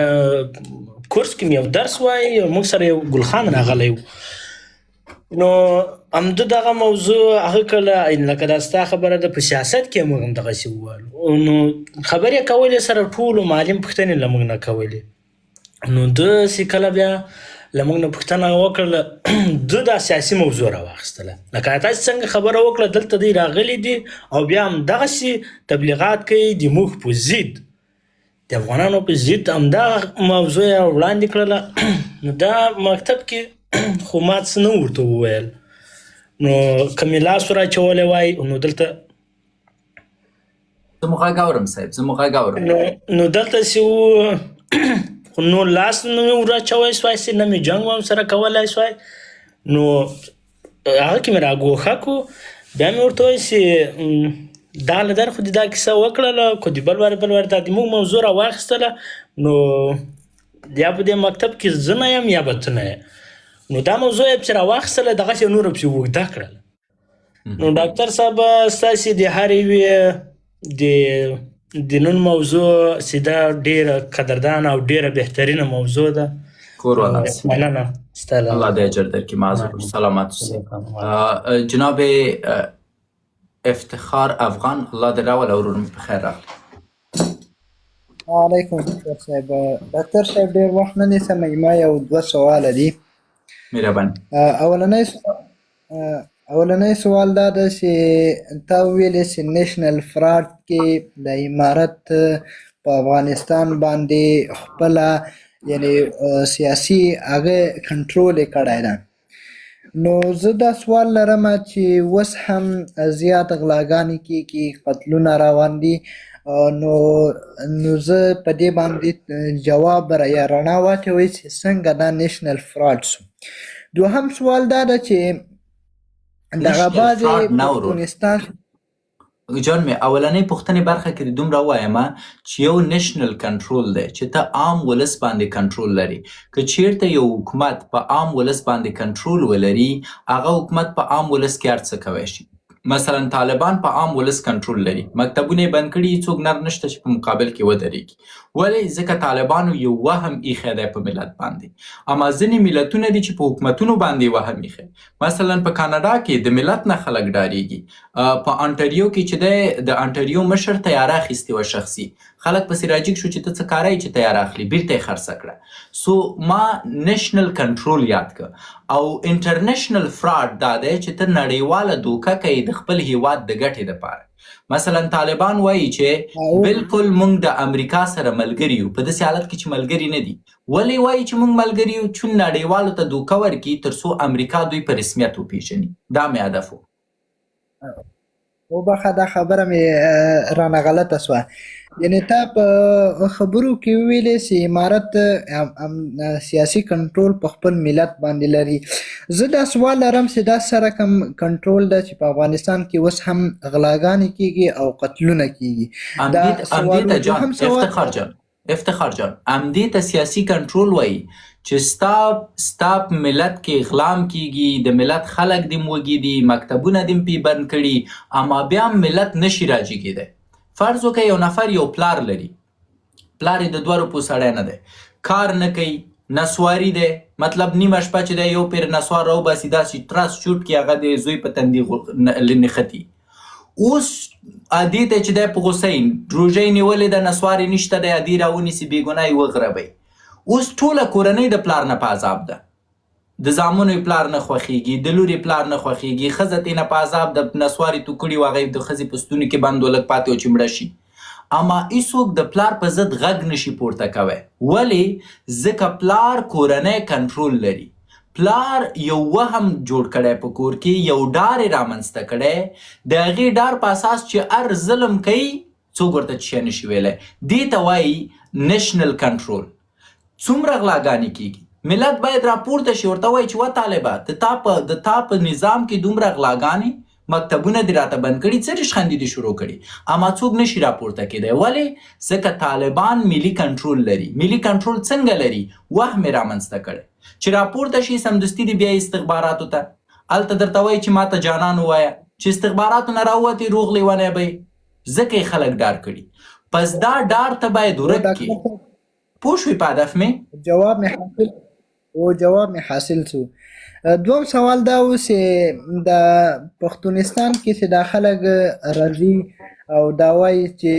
کورس کې مې یو درس وایي، موږ سره یو ګلخان راغلی و، نو همده دغه موضوع هغه کله لکه دا ستا خبره ده، په سیاست کې موږ هم دغسې وویل. نو خبرې کولې سره ټولو معلم پوښتنې له موږ نه کولې، نو ده چې کله بیا له موږ نه پوښتنه وکړله، ده دا سیاسي موضوع راواخیستله، لکه تاسې څنګه خبره وکړه، دلته دی راغلي دي او بیا هم دغسې تبلیغات کوي د موږ په ضد، د افغانانو په ضد. همدا موضوع یې وړاندې کړله. نو دا مکتب کې خو ما څه نه ورته وویل، نو که مې لاس ور اچولی وای نو دلته زه مو غږ اورم صاحب، زه مو غږ اورم. نو دلته چې و نو لاس نه مې ور اچوی سوای سي، نه مې جنګ هم سره کولای سوای. نو هغه کې مې راګوښه کو، بیا مې ورته وویل چې دا له در خو دې دا کیسه وکړله، که دې بل وار دا د موږ موضوع راواخیستله، نو یا په دې مکتب کې زه نه یم یا به ته نه یې. نو دا موضوع یې پسې راواخیستله، دغسې یې نوره پسې اوږده کړله. نو ډاکټر صاحب، ستاسې د هرې یوې د نن موضوع چې دا ډېره قدردانه او ډېره بهترینه موضوع ده. کور ودان. مننه ستا له الله دې اجر درکړي معاذ، سلامت اوسئ. جناب افتخار افغان، الله دې راوله ورور مې، په خیر راغلی. علیکم ډاکټر صاحب. ډاکټر صاحب، ډیر وخت نه نیسم، ما یو دوه سواله دي. مهرباني. اولنی سوال دا ده چې تا ویلې چې national fraud کې د امارت په افغانستان باندې خپله یعنی سیاسي هغه کنټرول یې کړی ده. نو زه دا سوال لرم چې اوس هم زیات غلاګانې کیږي، قتلونه روان دي، نو زه په دې باندې جواب را یا رڼا واچوئ چې څنګه دا national fraud سو. دوهم سوال دا ده چې دغه national بعضې fraud نه ورور. پښتونستان جان مې، اولنۍ پوښتنې برخه کې دومره وایم چې یو national کنټرول دی چې ته عام ولس باندې کنټرول لري. که چیرته یو حکومت په عام ولس باندې کنټرول ولري، هغه حکومت په عام ولس کې هر څه کوی شي. مثلا طالبان په عام ولس کنټرول لري، مکتبونه یې بند کړي، څوک نر نشته چې په مقابل کې ودرېږي. ولې؟ ځکه طالبانو یو وهم ایښی دی په ملت باندې. اما ځینې ملتونه دي چې په حکومتونو باندې وهم ایښی. مثلا په کاناډا کې د ملت نه خلک ډاریږي. په انټریو کې چې دی، د انټریو مشر طیاره اخیستې وه شخصي. خلک پسې راجیګ شو چې ته څه کاره یې چې طیاره اخلي، بیرته یې خرڅه کړه. سو ما نېشنل کنټرول یاد که. او انټرنېشنل فراډ دا دی چې ته نړیواله دوکه کوي د خپل هیواد د ګټې لپاره. مثلا طالبان وایي چې بالکل مونږ د امریکا سره ملګري یو، په داسې حالت کې چې ملګري نه دي. ولې وایي چې مونږ ملګري یو؟ چون نړیوالو ته دوکه ورکړي تر څو امریکا دوی په رسمیت وپیژني. دا مې هدف و. وبخښه، دا خبره مې رانه غلطه سوه. یعنی تا په خبرو کې ویلې چې امارت سیاسي کنټرول په خپل ملت باندې لري. زه دا سوال لرم چې دا سره کم کنټرول ده چې په افغانستان کې اوس هم غلاګانې کیږي او قتلونه کیږي؟ دا سوال جان افتخار جان، افتخار جان، همدې ته سیاسي کنټرول وایي چې ستا په ملت کې غلام کیږي، د ملت خلک دې وږي دي، مکتبونه دې پې بند کړي، اما بیا ملت نشي راجګېدی. فرض وکړه یو نفر یو پلار لري، پلار یې د 2 روپو سړی نه دی، کار نه کوي، نسواري دی، مطلب نیمه شپه چې دی یو پیر نسوار راوباسي، داسې ترس چوټ کې هغه د زوی په تندي نښتي. اوس ادې ته چې دی په غوسه یې، روژه یې نیولې ده، نسوار یې نشته دی، ادې راونیسي، بېګناه یې وغربوي. اوس ټوله کورنۍ د پلار نه په عذاب ده، د زامنو یې پلار نه خوښېږي، د لور یې پلار نه خوښېږي، ښځه ترې نه په عذاب ده، نسوار یې تو کړي وو، هغه یې د ښځې په ستوني کې بند و، لږ پاتې و چې مړه شي. اما هیڅوک د پلار په ضد غږ نشي پورته کوی. ولې؟ ځکه پلار کورنی کنټرول لري. پلار یو وهم جوړ کړی په کور کې، یو ډار یې رامنځته کړی، د هغې ډار په اساس چې هر ظلم کوي څوک ورته څه شی نشي ویلی. دې ته وایي نېشنل کنټرول. څومره غلاګانې کیږي، ملت باید راپورته شي، ورته وایي چې وه طالبه، د تا په نظام کې دومره غلاګانې، مکتبونه دې راته بند کړي، څه ریشخندي دې شروع کړي، اما څوک نشي راپورته کېدی. ولې؟ ځکه طالبان ملي کنټرول لري. ملي کنټرول څنګه لري؟ وهم یې رامنځته کړی چې راپورته شي سمدستي دې بیا استخباراتو ته، هلته درته وایي چې ماته جانان ووایه، چې استخباراتو نه راووتې روغ لیونی به یې. ځکه یې خلک ډار کړي. پس دا ډار ته باید ورک کړي. پوه شوې په هدف مې؟ جواب مې حاصل او جواب مې حاصل سو. دوم سوال دا و چې د پښتونستان کې چې دا خلک راځي او دا وایي چې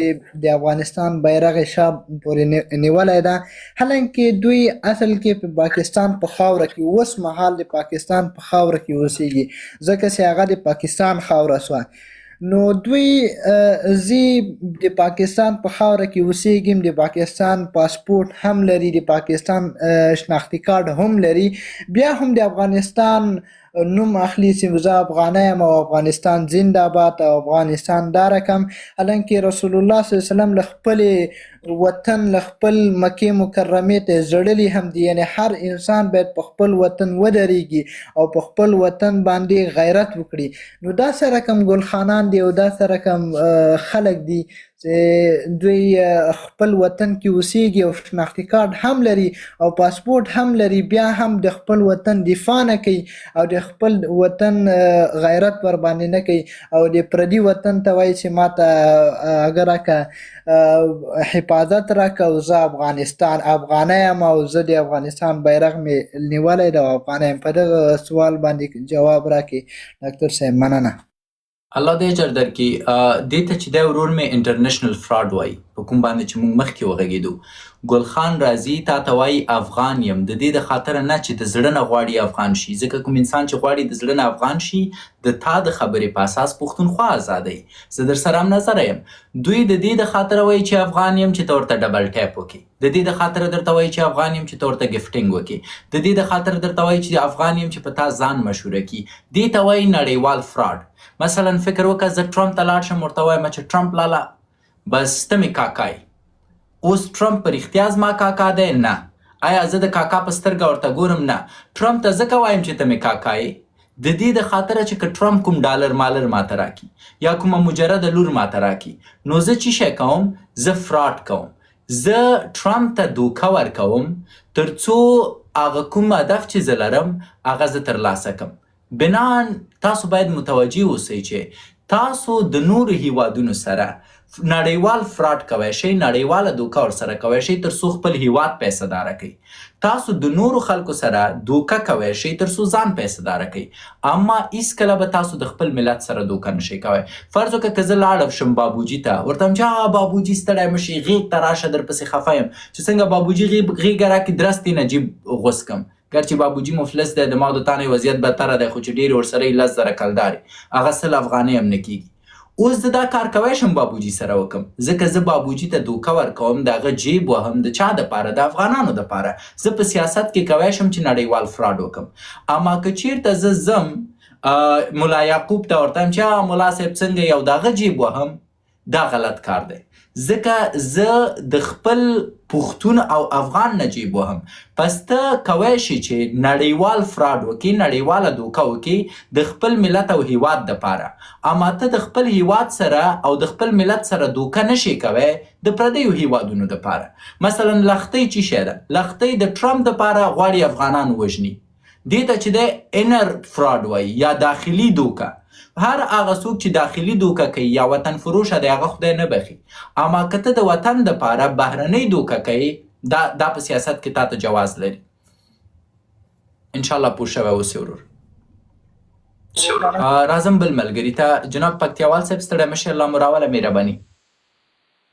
د افغانستان بیرغ شا پورې نیولی ده، حالانکه دوی اصل کې په پاکستان په خاوره کې اوس مهال د پاکستان په خاوره کې اوسېږي، ځکه چې هغه د پاکستان خاوره سوه. نو دوی ځي د پاکستان په خاوره کې اوسېږي، د پاکستان پاسپورت هم لري، د پاکستان شناختي کارت هم لري، بیا هم د افغانستان نوم اخلي چې زه افغانه یم او افغانستان زنده باد او افغانستان دا رقم. حالانکه رسول الله صلی الله علیه وسلم له خپلې وطن، له خپل مکې مکرمې ته زړلي هم دي. یعنی هر انسان باید په خپل وطن ودرېږي او په خپل وطن باندې غیرت وکړي. نو دا څه رقم ګلخانان دي او دا څه رقم خلک دي چې دوی خپل وطن کې اوسېږي او شناختي کارت هم لري او پاسپورت هم لري، بیا هم د خپل وطن دفاع نه کوي او د خپل وطن غیرت ور باندې نه کوي او د پردي وطن ته وایي چې ما ته هغه راکه، حفاظت راکه او زه افغانستان افغانه یم او زه د افغانستان بیرغ مې نیولی دی او افغانه یم. په دغه سوال باندې جواب راکړي ډاکټر صاحب، مننه. الله دې اجر درکړي. دې ته چې دی ورور مې انټرنیشنل فراډ وایي، په کوم باندې چې موږ مخکې وغږېدو. ګل خان راځي تا ته وایي افغان یم، د دې د خاطره نه چې د زړه نه غواړي افغان شي، ځکه کوم انسان چې غواړي د زړه نه افغان شي د تا د خبرې په اساس پښتونخوا ازادوي. زه در سره هم نظره یم. دوی د دې د خاطره وایي چې افغان یم چې ته ورته ډبل ټیپ وکړې، د دې د خاطره درته وایي چې افغان یم چې ته ورته ګفټینګ وکړې، د دې د خاطره درته وایي چې افغان یم چې په تا ځان مشهوره کړي. دې ته وایي نړیوال فراډ. مثلا فکر وکړه زه ټرمپ ته لاړ شم، ورته وایم چې ټرمپ لالا بس ته مې کاکا یې. اوس ټرمپ په رښتیا زما کاکا دی؟ نه. آیا زه د کاکا په سترګه ورته ګورم؟ نه. ټرمپ ته ځکه وایم چې ته مې کاکا یې، د دې د خاطره چې که ټرمپ کوم ډالر مالر ماته راکړي یا کومه مجرده لور ماته راکړي، نو زه چی شی کوم؟ زه فراډ کوم، زه ټرمپ ته دوکه ورکوم ترڅو هغه کوم هدف چې زه لرم هغه زه ترلاسه کړم. بنان تاسو باید متوجه اوسئ چې تاسو د نورو هیوادونو سره نړیوال فراډ کوی شئ، نړیواله دوکه ورسره کوی شئ تر څو خپل هیواد پیسه داره کړئ. تاسو د نورو خلکو سره دوکه کوی شئ تر څو ځان پیسه داره کړئ، اما هیڅکله به تاسو د خپل ملت سره دوکه نشئ کوی. فرض وکړه که زه لاړم شم بابوجي ته، ورته وایم چې آ بابوجي ستړی مه شې، غیږ ته راشه درپسې خفه یم، چې څنګه بابوجي غیږه راکړي درس ترې نه جیب غوڅ کړم. ګرچې بابوجي مفلس دی، د ما او د تا نه یې وضعیت بدتره دی، خو چې ډېرې ورسره یي 10,000 کلدارې، هغه 100 افغانۍ هم نه کېږي. اوس زه دا کار کوی شم بابوجي سره وکم، ځکه زه بابوجي ته دوکه ورکوم، د هغه جیب وهم، د چا دپاره؟ د افغانانو دپاره. زه په سیاست کې کوی شم چې نړیوال فراډ وکم، اما که چیرته زه ځم ملا یعقوب ته ورته وایم چې ملا صاحب څنګه یې او د هغه جیب وهم، دا غلط کار دی، ځکه زه د خپل پښتون او افغان نه جیب وهم. پس ته کوی شې چې نړیوال فراډ وکې، نړیواله دوکه وکې د خپل ملت او هیواد دپاره، اما ته د خپل هیواد سره او د خپل ملت سره دوکه نه شې کوی د پردیو هیوادونو دپاره. مثلا لښتۍ چی شی ده؟ لښتۍ د ټرمپ دپاره غواړي افغانان ووژني. دې ته چې دی انر فراډ وایي یا داخلي دوکه. هر هغه څوک چې داخلي دوکه کوي یا وطن فروشه دی هغه خدای نه بخي، اما که ته د وطن دپاره بهرنۍ دوکه کوي دا په سیاست کې تا ته جواز لري. ان شاء الله پوه شوی اوسې ورور. راځم بل ملګري ته. جناب پکتیاوال صاحب ستړی مه شې، الله مو راوله، مهرباني.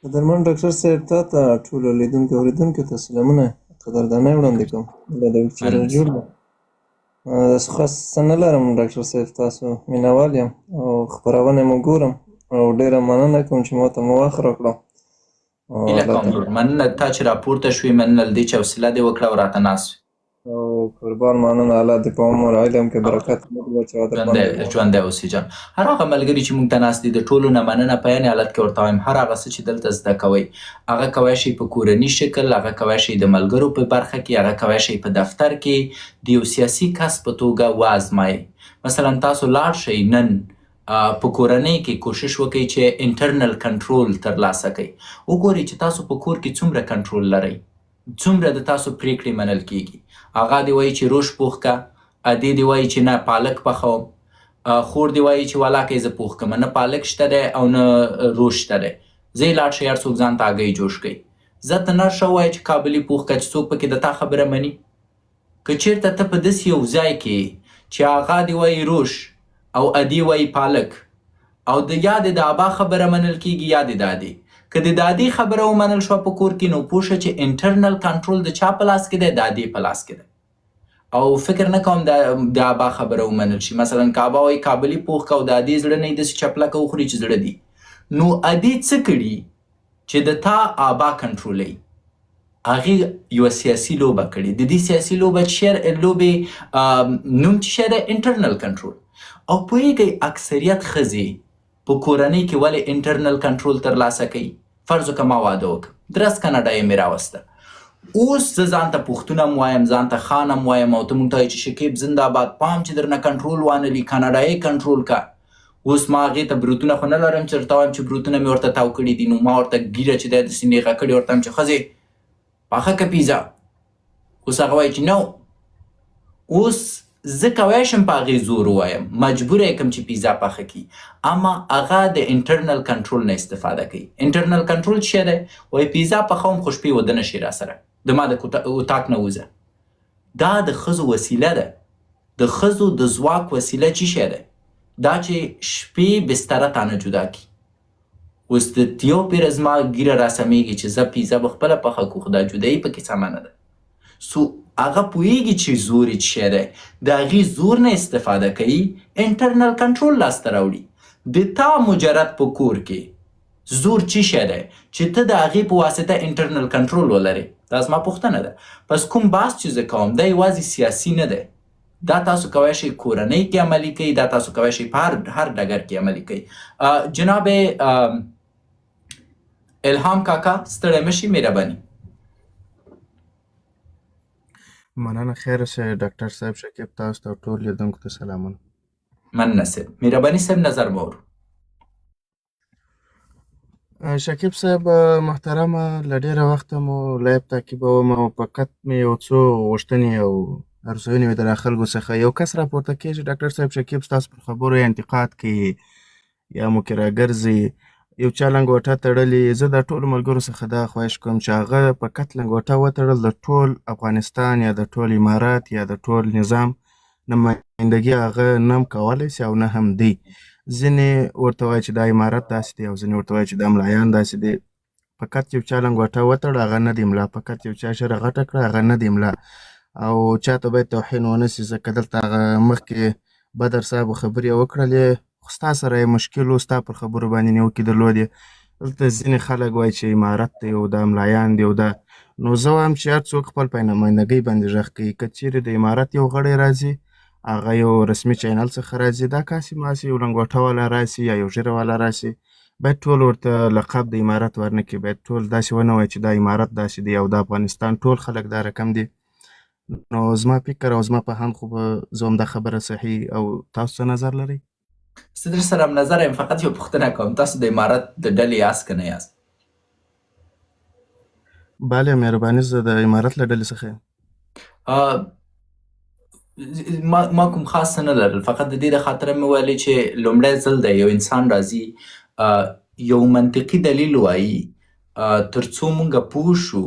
قدرمن ډاکټر صاحب تا ته ټولو لیدونکو اوریدونکو ته سلامونه قدردانۍ وړاندې کوم. الله دې وکړي چې روغ جوړ وي. داسې خاص څه نه لرم ډاکټر صاحب، تاسو مینوال یم او خپرونې مو ګورم او ډېره مننه کوم چې ماته مو وخت راکړو. هیله کوم ورور، مننه تا چې راپورته شوې، مننه له دې چې حوصله دې وکړه او راته ناست وې. او قربان، مننه، الله دې په عمر علم کې برکت واچوه در باندې. ژوندی اوسې جان. هر هغه ملګري چې موږ ته ناست دي د ټولو نه مننه. په عین حالت کې ورته وایم، هر هغه څه چې دلته زده کوئ هغه کوی شئ په کورني شکل، هغه کوی شئ د ملګرو په برخه کې، هغه کوی شئ په دفتر کې د یو سیاسي کس په توګه وازمایئ. مثلا تاسو لاړ شئ نن په کورنۍ کې کوشش وکړئ چې انټرنل کنټرول ترلاسه کړئ، وګورئ چې تاسو په کور کې څومره کنټرول لرئ، څومره د تاسو پریکړې منل کیږي. آغا دې وایي چې روش پوخ که، ادې دې وایي چې نه پالک پخوم، خور دې وایي چې ولاکه یې زه پوخ کړم، نه پالک شته دی او نه روش شته دی، ځئ لاړ شئ هر څوک ځان ته هګۍ جوش کوي. ځه ته نر شه ووایه چې کابلي پوخ که، چې څوک پکې د تا خبره مني. که چیرته ته په داسې یو ځای کې چې آغا دې وایي روش او ادې وایي پالک او د یا د ابا خبره منل کیږي یا د دادې، که د دادې خبره ومنل شوه په کور کې نو پوه شه چې انټرنل کنټرول د چا په لاس کې دی، دادې په لاس کې دی. او فکر نه کوم د ابا خبره ومنل شي. مثلا که ابا وایي کابلي پوخ که او د ادې زړه نه یې داسې چپلکه وخوري چې زړه دي، نو ادې څه کړي چې د تا ابا کنټرولوي؟ هغې یوه سیاسي لوبه کړې. د دې سیاسي لوبې نوم چې شی دی انټرنل کنټرول. او پوهېږئ اکثریت ښځې په کورنۍ کې ولې انټرنل کنټرول ترلاسه کوي؟ فرض وکړه ما واده وکړ، درس کاناډایي مې راوسته، اوس زه ځان ته پښتون هم وایم، ځان ته خان هم وایم، او ته مونږ ته وایې چې شکیب زنده آباد، پام چې درنه کنټرول وانلي، کاناډایي کنټرول کا. اوس ما هغې ته بروتونه خو نه لرم چې درته وایم چې بروتونه مې ورته تاو کړي دي، نو ما ورته ږیره چې دی داسې نیغه کړې، ورته وایم چې ښځې پخه که پیزا. اوس هغه وایي چې نو اوس زه کوی شم په هغې زور ووایم، مجبوره یې کړم چې پیزا پخه کړي، اما هغه د انټرنل کنټرول نه استفاده کوي. انټرنل کنټرول څه شی دی؟ وایي پیزا پخوم خو شپې وده نه شي راسره، د ما د اتاق نه وځه. دا د ښځو وسیله ده، د ښځو د ځواک وسیله چی شی دی؟ دا چې شپې بستره تانه جدا کړي. اوس د یو پیره زما ږیره راسمېږي چې زه پیزا به خپله پخه کړو، خو دا جدایي پکې سمه نه ده. سو هغه پوهېږي چې زور یې څه شی دی، د هغې زور نه استفاده کوي، انټرنل کنټرول لاسته راوړي. د تا مجرد په کور کې زور چی شی دی چې ته د هغې په واسطه انټرنل کنټرول ولرې؟ دا زما پوښتنه ده. پس کوم بحث چې زه کوم دا یوازې سیاسي نه دی، دا تاسو کوی شئ کورنۍ کې عملي کړئ، دا تاسو کوی شئ په هر ډګر کې عملي کړئ. جناب الهام کاکا ستړی مه شي، مهرباني. مننه، خیر اوسئ ډاکټر صاحب شکیب، تاسو ته او ټول لیدونکو ته سلامونه. مننه صاحب، مهرباني صاحب، نظر مو اورو. شکیب صاحب محترمه، له ډېره وخته مو لایف تعقیبوم او فقط مې یو څو غوښتنې او ارزونې وې د خلکو څخه. یو کس راپورته کېږي ډاکټر صاحب شکیب، ستاسو پر خبرو یې انتقاد کوي، یا مو کې راګرځي، یو چا لنګوټه تړلې. زه د ټولو ملګرو څخه دا خواهش کوم چې هغه فقط لنګوټه وتړل، د ټول افغانستان یا د ټول امارات یا د ټول نظام نمایندګي هغه نه هم کولی شي او نه هم دی. ځینې ورته وایي چې دا امارت داسې دی او ځینې ورته وایي چې دا ملایان داسې دي. فقط یو چا لنګوټه وتړه هغه نه دی ملا، فقط یو چا ږیره غټه کړه هغه نه دی ملا، او چاته باید توهین ونه شي، ځکه دلته هغه مخکې بدر صاحب خبرې وکړلې، خو ستا سره یې مشکل و، ستا پر خبرو باندې نیوکې درلودې. دلته ځینې خلک وایي چې امارت دی او دا ملایان دی او دا، نو زه وایم چې هر څوک خپل په نمایندګۍ باندې غږ کوي. که چیرې د امارت یو غړی راځي، هغه یو رسمي چینل څخه راځي، دا کاسې ماسې یو لنګوټه والا راسي یا یو ږیره والا راسي، باید ټول ورته لقب د امارت ورنه کړي. باید ټول داسې ونه وایي چې دا امارت داسې دی او د افغانستان ټول خلک دا رقم دي. نو زما فکر او زما په هند خو به زه هم دا خبره صحیح، او تاسو څه نظر لرئ؟ زه در سره هم نظر یم، فقط یو پوښتنه کوم، تاسو د امارت د ډلې یاست که نه یاست؟ بله مهرباني، زه د امارت له ډلې څخه یم. ما کوم خاص څه نه لرل، فقط د دې د خاطره مې ویلې چې لومړی ځل دی یو انسان راځي یو منطقي دلیل وایي تر څو مونږ پوه شو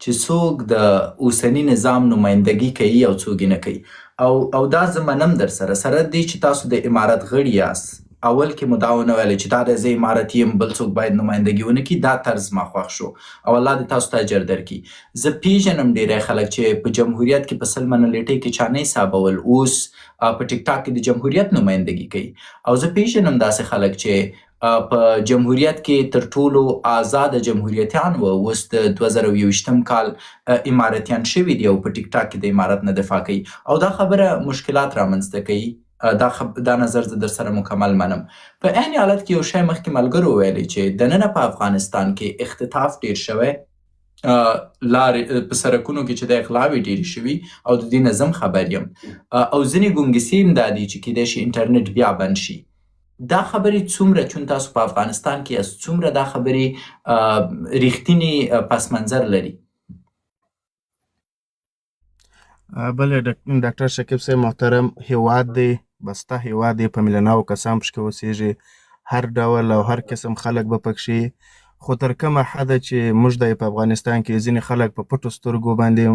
چې څوک د اوسني نظام نمایندګي کوي او څوک یې نه کوي. او دا زه منم در سره، سره دې چې تاسو د امارت غړي یاست، اول کې مو دا ونه ویل چې دا دی زه امارتي یم بل څوک باید نمایندګي ونه کړي، دا طرز ما خوښ شو او الله دې تاسو ته اجر درکړي. زه پیژنم ډیری خلک چې په جمهوریت کې په 100 منه لیټۍ کې چا نه حسابول، اوس په ټیک ټاک کې د جمهوریت نمایندګي کوي. او زه پیژنم داسې خلک چې په جمهوریت کې تر ټولو آزاد جمهوریتیان وو، اوس د 2021 کال امارتیان شوي دي او په ټیک ټاک کې د امارت نه دفاع کوي، او دا خبره مشکلات رامنځته کوي. دا نظر زه در سره مکمل منم. په عین حالت کې یو شی مخکې ملګرو ویلې چې دننه په افغانستان کې اختطاف ډیر شوی، لارې په سرکونو کې چې د غلاوې ډېرې شوي او د دې نه زم خبر یم، او ځینې ګنګسې هم دا دي چې کیدای شي انټرنیټ بیا بند شي. دا خبرې څومره، چون تاسو په افغانستان کې یاست، څومره دا خبرې رښتینی پس منظر لري؟ بله ډاکټر شکیب صاحب محترم، هیواد دی، بسته هیواد دی، په میلیوناو کسان پکې اوسېږي، هر ډول او هر قسم خلک به پکښې، خو تر کومه حده چې موږ دی په افغانستان کې ځینې خلک په پټو سترګو باندې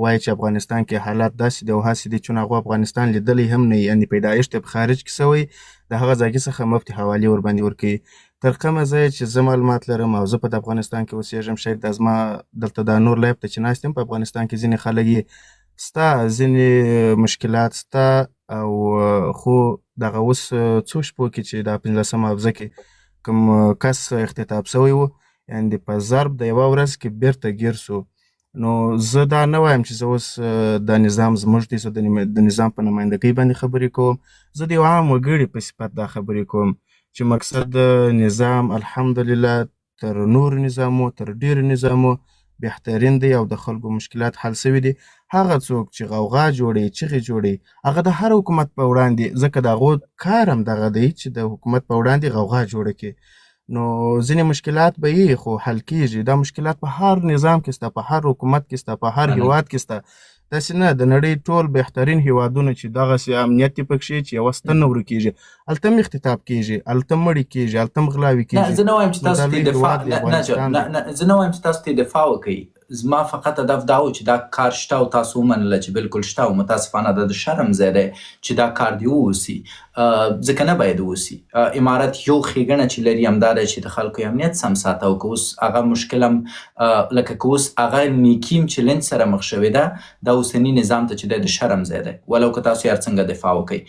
وایي چې افغانستان کې حالات داسې دي او هسې دي، چون هغو افغانستان لیدلی هم نه وي، یعنې پیدایښت یې په خارج کې شوی، د هغه ځایګي څخه مفتې حوالې ورباندې ورکوي. تر کومه ځایه چې زه معلومات لرم او زه په افغانستان کې اوسېږم، شاید دا زما دلته دا نور live ته چې ناست یم، په افغانستان کې ځینې خلک یې ستا ځینې مشکلات ستا، او خو دغه اوس څو شپو کې چې دا 15 حوزه کې کوم کس اختطاف شوی و، یعنې په ضرب د یوه ورځ کې بیرته ګیر شو. نو زه دا نه وایم چې زه اوس دا نظام زموږ دی، زه د نظام په نمایندګۍ باندې خبرې کوم، زه د یو عام وګړي په صفت دا خبرې کوم چې مقصد د نظام الحمدلله تر نورو نظامو، تر ډېرو نظامو بهترین دی او د خلکو مشکلات حل شوي دي. هغه څوک چې غوغا جوړوي، چغې جوړوي، هغه د هر حکومت په وړاندې، ځکه د هغو کار هم دغه دی چې د حکومت په وړاندې غوغا جوړه کړي. نو ځینې مشکلات به یې خو حل کیږي. دا مشکلات په هر نظام کې سته، په هر حکومت کې سته، په هر هیواد کې سته. داسې نه د نړۍ ټول بهترین هیوادونه چې دغسې امنیت یې پکښې چې یوه ستن نه ورکېږي، هلته هم اختطاف کېږي، هلته هم مړي کېږي، هلته هم غلاوې کېږي. زه نه وایم چې تاسو ته دفاع نه، زه نه وایم چې تاسو ته دفاع وکړئ. زما فقط هدف دا و چې دا کار شته او تاسو ومنله چې بالکل شته، او متاسفانه دا د شرم ځای دی چې دا کار دې ووسي، ځکه نه باید ووسي. امارت یو ښېګڼه چې لري همدا دی چې د خلکو امنیت سم ساته، او که اوس هغه مشکل هم لکه که اوس هغه نیکي هم چلنج سره مخ شوې ده، دا اوسني نظام ته چې دی د شرم ځای دی، ولو که تاسو یې هر څنګه دفاع وکړئ.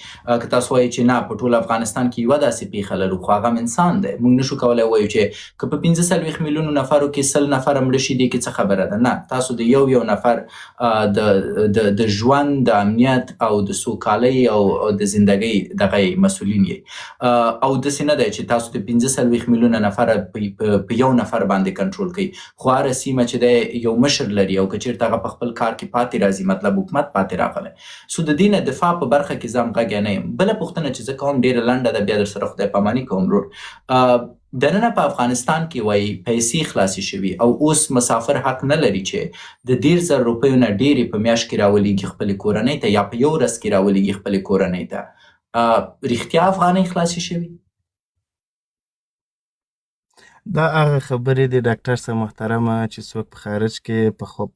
که تاسو وایئ چې نه په ټول افغانستان کې یوه داسې پېښه لرو، خو هغه هم انسان دی، موږ نشو کولی ووایو چې که په 45 میلیونو نفرو کې 100 نفره مړه شي دې کې څه خبره ده. نه، تاسو د یو یو نفر د ژوند د امنیت او د سوکالۍ او د زندګۍ دغه مسؤلین یئ، او داسې نه دی چې تاسو د 45 میلیونه نفره په یو نفر باندې کنټرول کړئ. خو هره سیمه چې دی یو مشر لري، او که چېرته هغه په خپل کار کې پاتې راځي، مطلب حکومت پاتې راغلی. سو د دې نه دفاع په برخه کې زه همغږی نه یم. بله پوښتنه چې زه کوم ډېره لنډه ده، بیا در سره خدای پاماني کوم ورور. دننه په افغانستان کې وایي پیسې خلاصې شوي او اوس مسافر حق نه لري چې د 30,000 روپیو نه ډېرې په میاشت کې راولېږي خپلې کورنۍ ته، یا په یو ورځ کې راولېږي خپلې کورنۍ ته. رښتیا افغانۍ خلاصې شوي؟ دا هغه خبرې دي ډاکټر صاحب محترمه چې څوک په خارج کې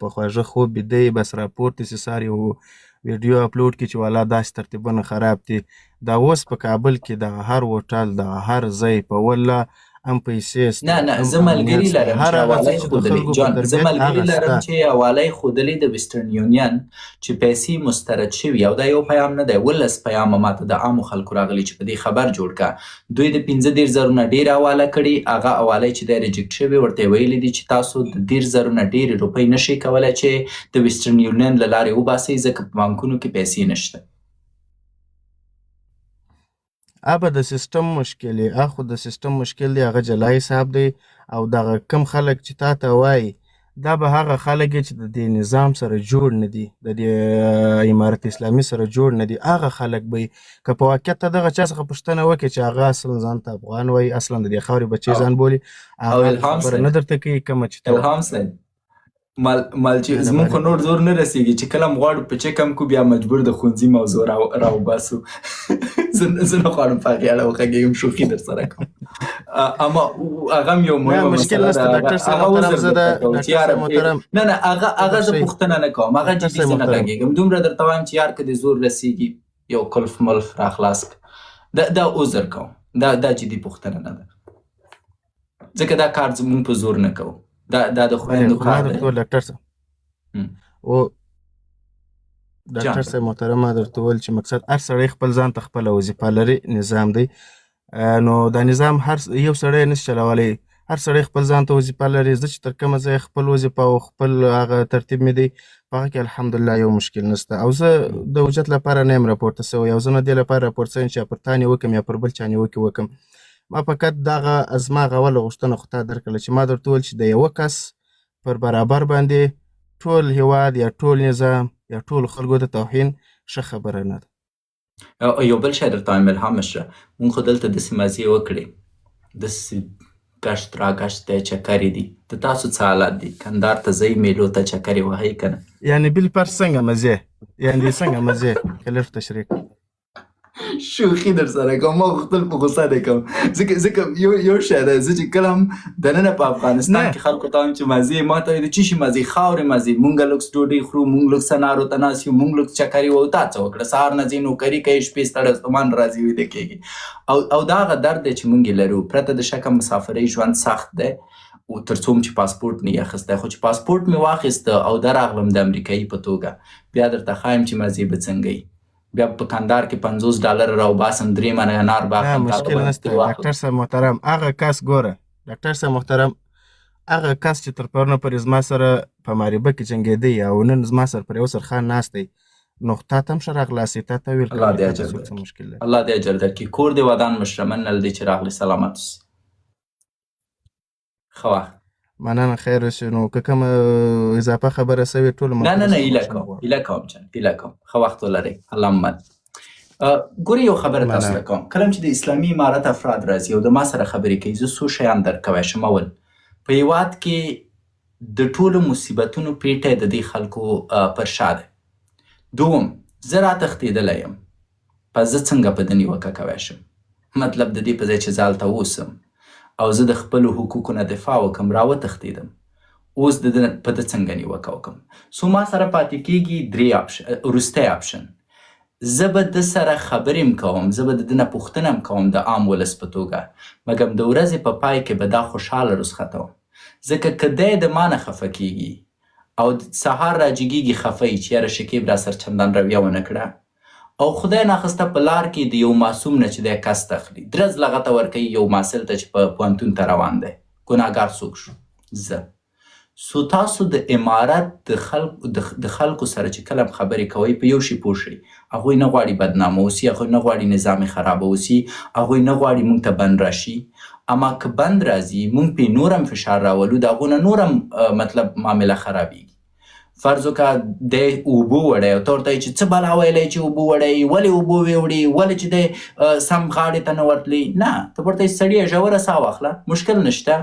په خواږه خوب بیده وي، بس راپورته سي سهار یو ویډیو اپلوډ کړي چې والا داسې ترتیبونه خراب دي. دا اوس په کابل کې دغه هر هوټل، دغه هر ځای په والله هم پیسې نه سته، نه هم زه ملګری امنیت سته، لرم هر چې هغه څه حواله یې چې د ښودلې خلکو په جان، زه تربیت ملګری هغه لرم سته. چې حواله یې ښودلې د ویسټرن یونین چې پیسې مسترد شوي، او دا یو پیام نه دی، 17 پیامه ماته د عامو خلکو راغلي چې په دې خبر جوړ که. دوی د 35 زرو نه ډېره حواله کړې، هغه حواله چې دی ریجکټ شوې، ورته یې ویلي دي چې تاسو د 30 زرو نه ډېرې روپۍ نشئ کولی چې د ویسټرن یونین له لارې وباسئ، ځکه په بانکونو کې پیسې نشته. ابه د سیستم مشکل یې، اخو د سیستم مشکل دی، هغه جلا حساب دی. او دغه کم خلک چې تا ته وایي دا به هغه خلک یې چې د دې نظام سره جوړ نه دي، د دې امارت اسلامي سره جوړ نه دي، هغه خلک به یې. که په واقعیت ته دغه چا څخه پوښتنه وکړې چې هغه اصلا ځان ته افغان وایي، اصلا د دې خاورې بچی او ځان بولي، او هغه الهام خبره صاحب، نه درته کوي کومه چې ته الهام صاحب، مال مال چې زموږ خو مهرباني. نور زور نه رسیږي چې کله هم غواړو په چک هم کو، بیا مجبور د ښوونځي موضوع راوباسو. زه زه نه غواړم په هغې اړه وغږېږم، شوخي در سره کوم. اما هغه هم یو نه مهمه مشکل مسله نشته ده، ډاکټر صاحب هغه محترم، عذر زه د درته کوم چې ډاکټر یاره صاحب محترم نه نه هغه هغه زه وبخښئ پوښتنه نه کوم، هغه ډاکټر جدي صاحب زه نه محترم. غږېږم. دومره درته وایم چې یار که دې زور رسیږي یو کلف ملف را خلاص کړه، دا عذر کوم، دا جدي پوښتنه نه ده، ځکه دا کار زموږ په زور نه کوو، دا د بله خویندو خو ما کار درته دی. وویل ډاکټر صاحب او جان ډاکټر صاحب محترم، ما درته وویل چې مقصد هر سړی خپل ځان ته خپله وظیفه لري، نظام دی. نو دا نظام هر یو سړی نشي چلولی، هر سړی خپل ځان ته وظیفه لري. زه چې تر کومه ځایه خپل وظیفه او خپل هغه ترتیب مې دی په هغه کې الحمدلله یو مشکل نشته، او زه د حجت لپاره نه یم راپورته شوی، او زه نه دې لپاره راپورته شوی یم چې پر تا نیوکه یا پر بل چا نیوکې وکړم. ما فقط دغه زما هغه اوله غوښتنه خو تا درکړله چې ما درته وویل چې د یوه کس پر برابر باندې ټول هیواد یا ټول نظام یا ټول خلکو ته توهین ښه خبره نه ده. یو بل شی درته وایم الهام مشره، مونږ خو دلته داسې مزې وکړې، داسې ګشت راګشت دی، چکرې دي، د تاسو څه حالات دي؟ کندهار ته ځئ میلو ته چکرې وهئ که نه؟ یعنی بل پر څنګه مزې، یعنی څنګه مزې که لږ تشریح کړه. شوخي در سره کوم، ما غوښتل په غوسه دې کوم، ځکه یو شی دی، زه چې کله هم دننه په افغانستان نه کې خلکو ته وایم چې مزې، ما ته وایي د څه شي مزې؟ خاورې مزې، مونږ لوکس ډوډۍ خورو، مونږ لوکس انارو ته ناست یو، مونږ لوکس چکرې وهو، تا څه وکړه؟ سهار نه ځې نوکري کوې، شپې ستړی ستومان راځي ویده کېږي. او دا هغه درد دی چې مونږ یې لرو. پرته د شکه مسافرۍ ژوند سخت دی، او تر څو چې پاسپورټ نه یې اخیستی، خو چې پاسپورټ مې واخیسته او دا راغلم د امریکایي په توګه، بیا درته ښایم چې مزې به څنګه وي. بیا په کندهار کې 50 ډالر راوباسم، 3 منه انار به نه اخلم، تا ته مشکل به نشته واخلم. ډاکټر صاحب محترم. هغه کس ګوره ډاکټر صاحب محترم، هغه کس چې تر پرونه پورې زما سره په معربه کې جنګېدی او نن زما سره پر یو سرخان ناست دی، نو تا ته هم ښه راغلاست تا ته ویل الله دې که اجر څوک څه درکړي، مشکل لري. الله دې اجر درکړي. کور دې ودان مشره، مننه له دې چې راغلې، سلامت اوسې. ښه وخت. مننه، خیر اوسې. نو که کومه اضافه خبره سوې ټولو نه نه ملګرو نه، څخه هیله بخښنه کوم، غواړم. هیله کوم جان، هیله کوم. ښه وخت ولرئ، الله مو مل. ګورې یو خبره تاسو مننه. ته کوم، کله چې د اسلامي امارت افراد راځي او د ما سره خبرې کوي، زه څو شیان درک کوی شم. اول، په هیواد کې د ټولو مصیبتونو پیټی د دې خلکو پر شا دی. دوم، زه را تښتېدلی یم، پس زه څنګه په ده نیوکه کوی شم؟ مطلب د دې په ځای چې زه هلته اوسم او زه د خپلو حقوقو نه دفاع وکم، را وتښتېدم، اوس د ده په ده څنګه نیوکه وکم؟ سو ما سره پاتې کېږي درې آپشن. وروستی آپشن، زه به ده سره خبرې هم کوم، زه به د ده نه پوښتنه هم کوم د عام ولس په توګه، مګم د ورځې په پای کې به دا خوشحاله رخصتوم، ځکه که دی د ما نه خفه کېږي او سهار راجګېږي خفه یي چې یاره شکیب را سره چندان رویه ونه کړه، او خدای ناخسته په لار کې د یو معصوم نه چې دی کس اخلي، درز لغته ورکوي یو محصل ته چې په پوهنتون ته روان دی، ګناهګار څوک شو؟ زه. سو تاسو د امارت د خلکو سره چې کله هم خبرې کوئ په یو شي پوه شئ، هغوی نه غواړي بدنامه اوسي، هغوی نه غواړي نظام یې خراب اوسي، هغوی نه غواړي مونږ ته بند راشي. اما که بند راځي مونږ پې نور هم فشار راولو، د هغو نه نور هم مطلب معامله خرابېږي. فرض وکړه دی اوبو وړی او ته ورته وایې چې څه بلا ویلی چې اوبو وړی، ولې اوبو وې وړي، ولې چې دی سم غاړې ته نه ورتلی؟ نه، ته ورته وایې سړیه ژوره ساه واخله، مشکل نشته،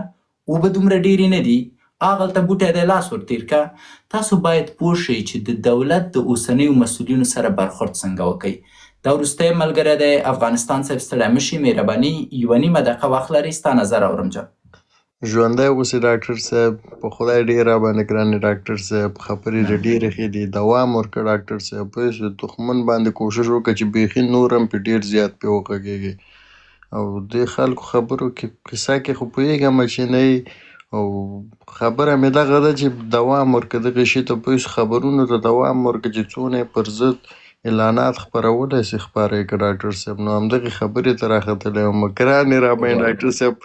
اوبه دومره ډېرې نه دي، هغلته بوټی دی لاس ور تېر که. تاسو باید پوه شئ چې د دولت د اوسنیو مسؤلینو سره برخورد څنګه وکئ. دا وروستی ملګری دی افغانستان صاحب، ستړی مه شي، مهرباني، یوه نیمه دقیقه وخت لرئ، ستا نظر اورم جان. ژوندی اوسې ډاکټر صاحب، په خدای ډېر راباندې ګران یې ډاکټر صاحب، خبرې دې ډېرې ښې دي، دوام ورکړه ډاکټر صاحب، پوه شوې، دښمن باندې کوشش وکړه چې بیخي نور هم پرې ډېر زیات پرې وغږېږې او دې خلکو خبرو کې قصه کې خو پوهېږم چې نه یې او خبره مې دغه ده چې دوام ورکړه دغې شي ته، پوه شوې، خبرونو ته دوام ورکړه چې څونه یې پر ضد اعلانات خپرولی سي خپاره یې کړه ډاکټر صاحب. نو همدغې خبرې ته راختلی وم، ګران یې راباندې ډاکټر صاحب،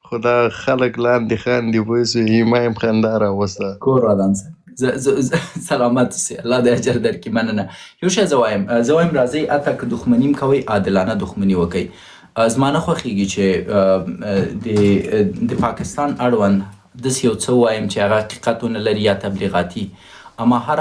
خو دا خلک لاندې خاندي، پوه شوې، ما هم خندا راوسته. کور ودان صاحب، سلامت اوسې، الله دې اجر درکړي. مننه. یو شی زه وایم، زه وایم راځئ حتی که دښمني هم کوئ عادلانه دښمني وکړئ. زما نه خوښېږي چې د پاکستان اړوند داسې یو څه ووایم چې هغه حقیقت ونه لري یا تبلیغاتي، اما هر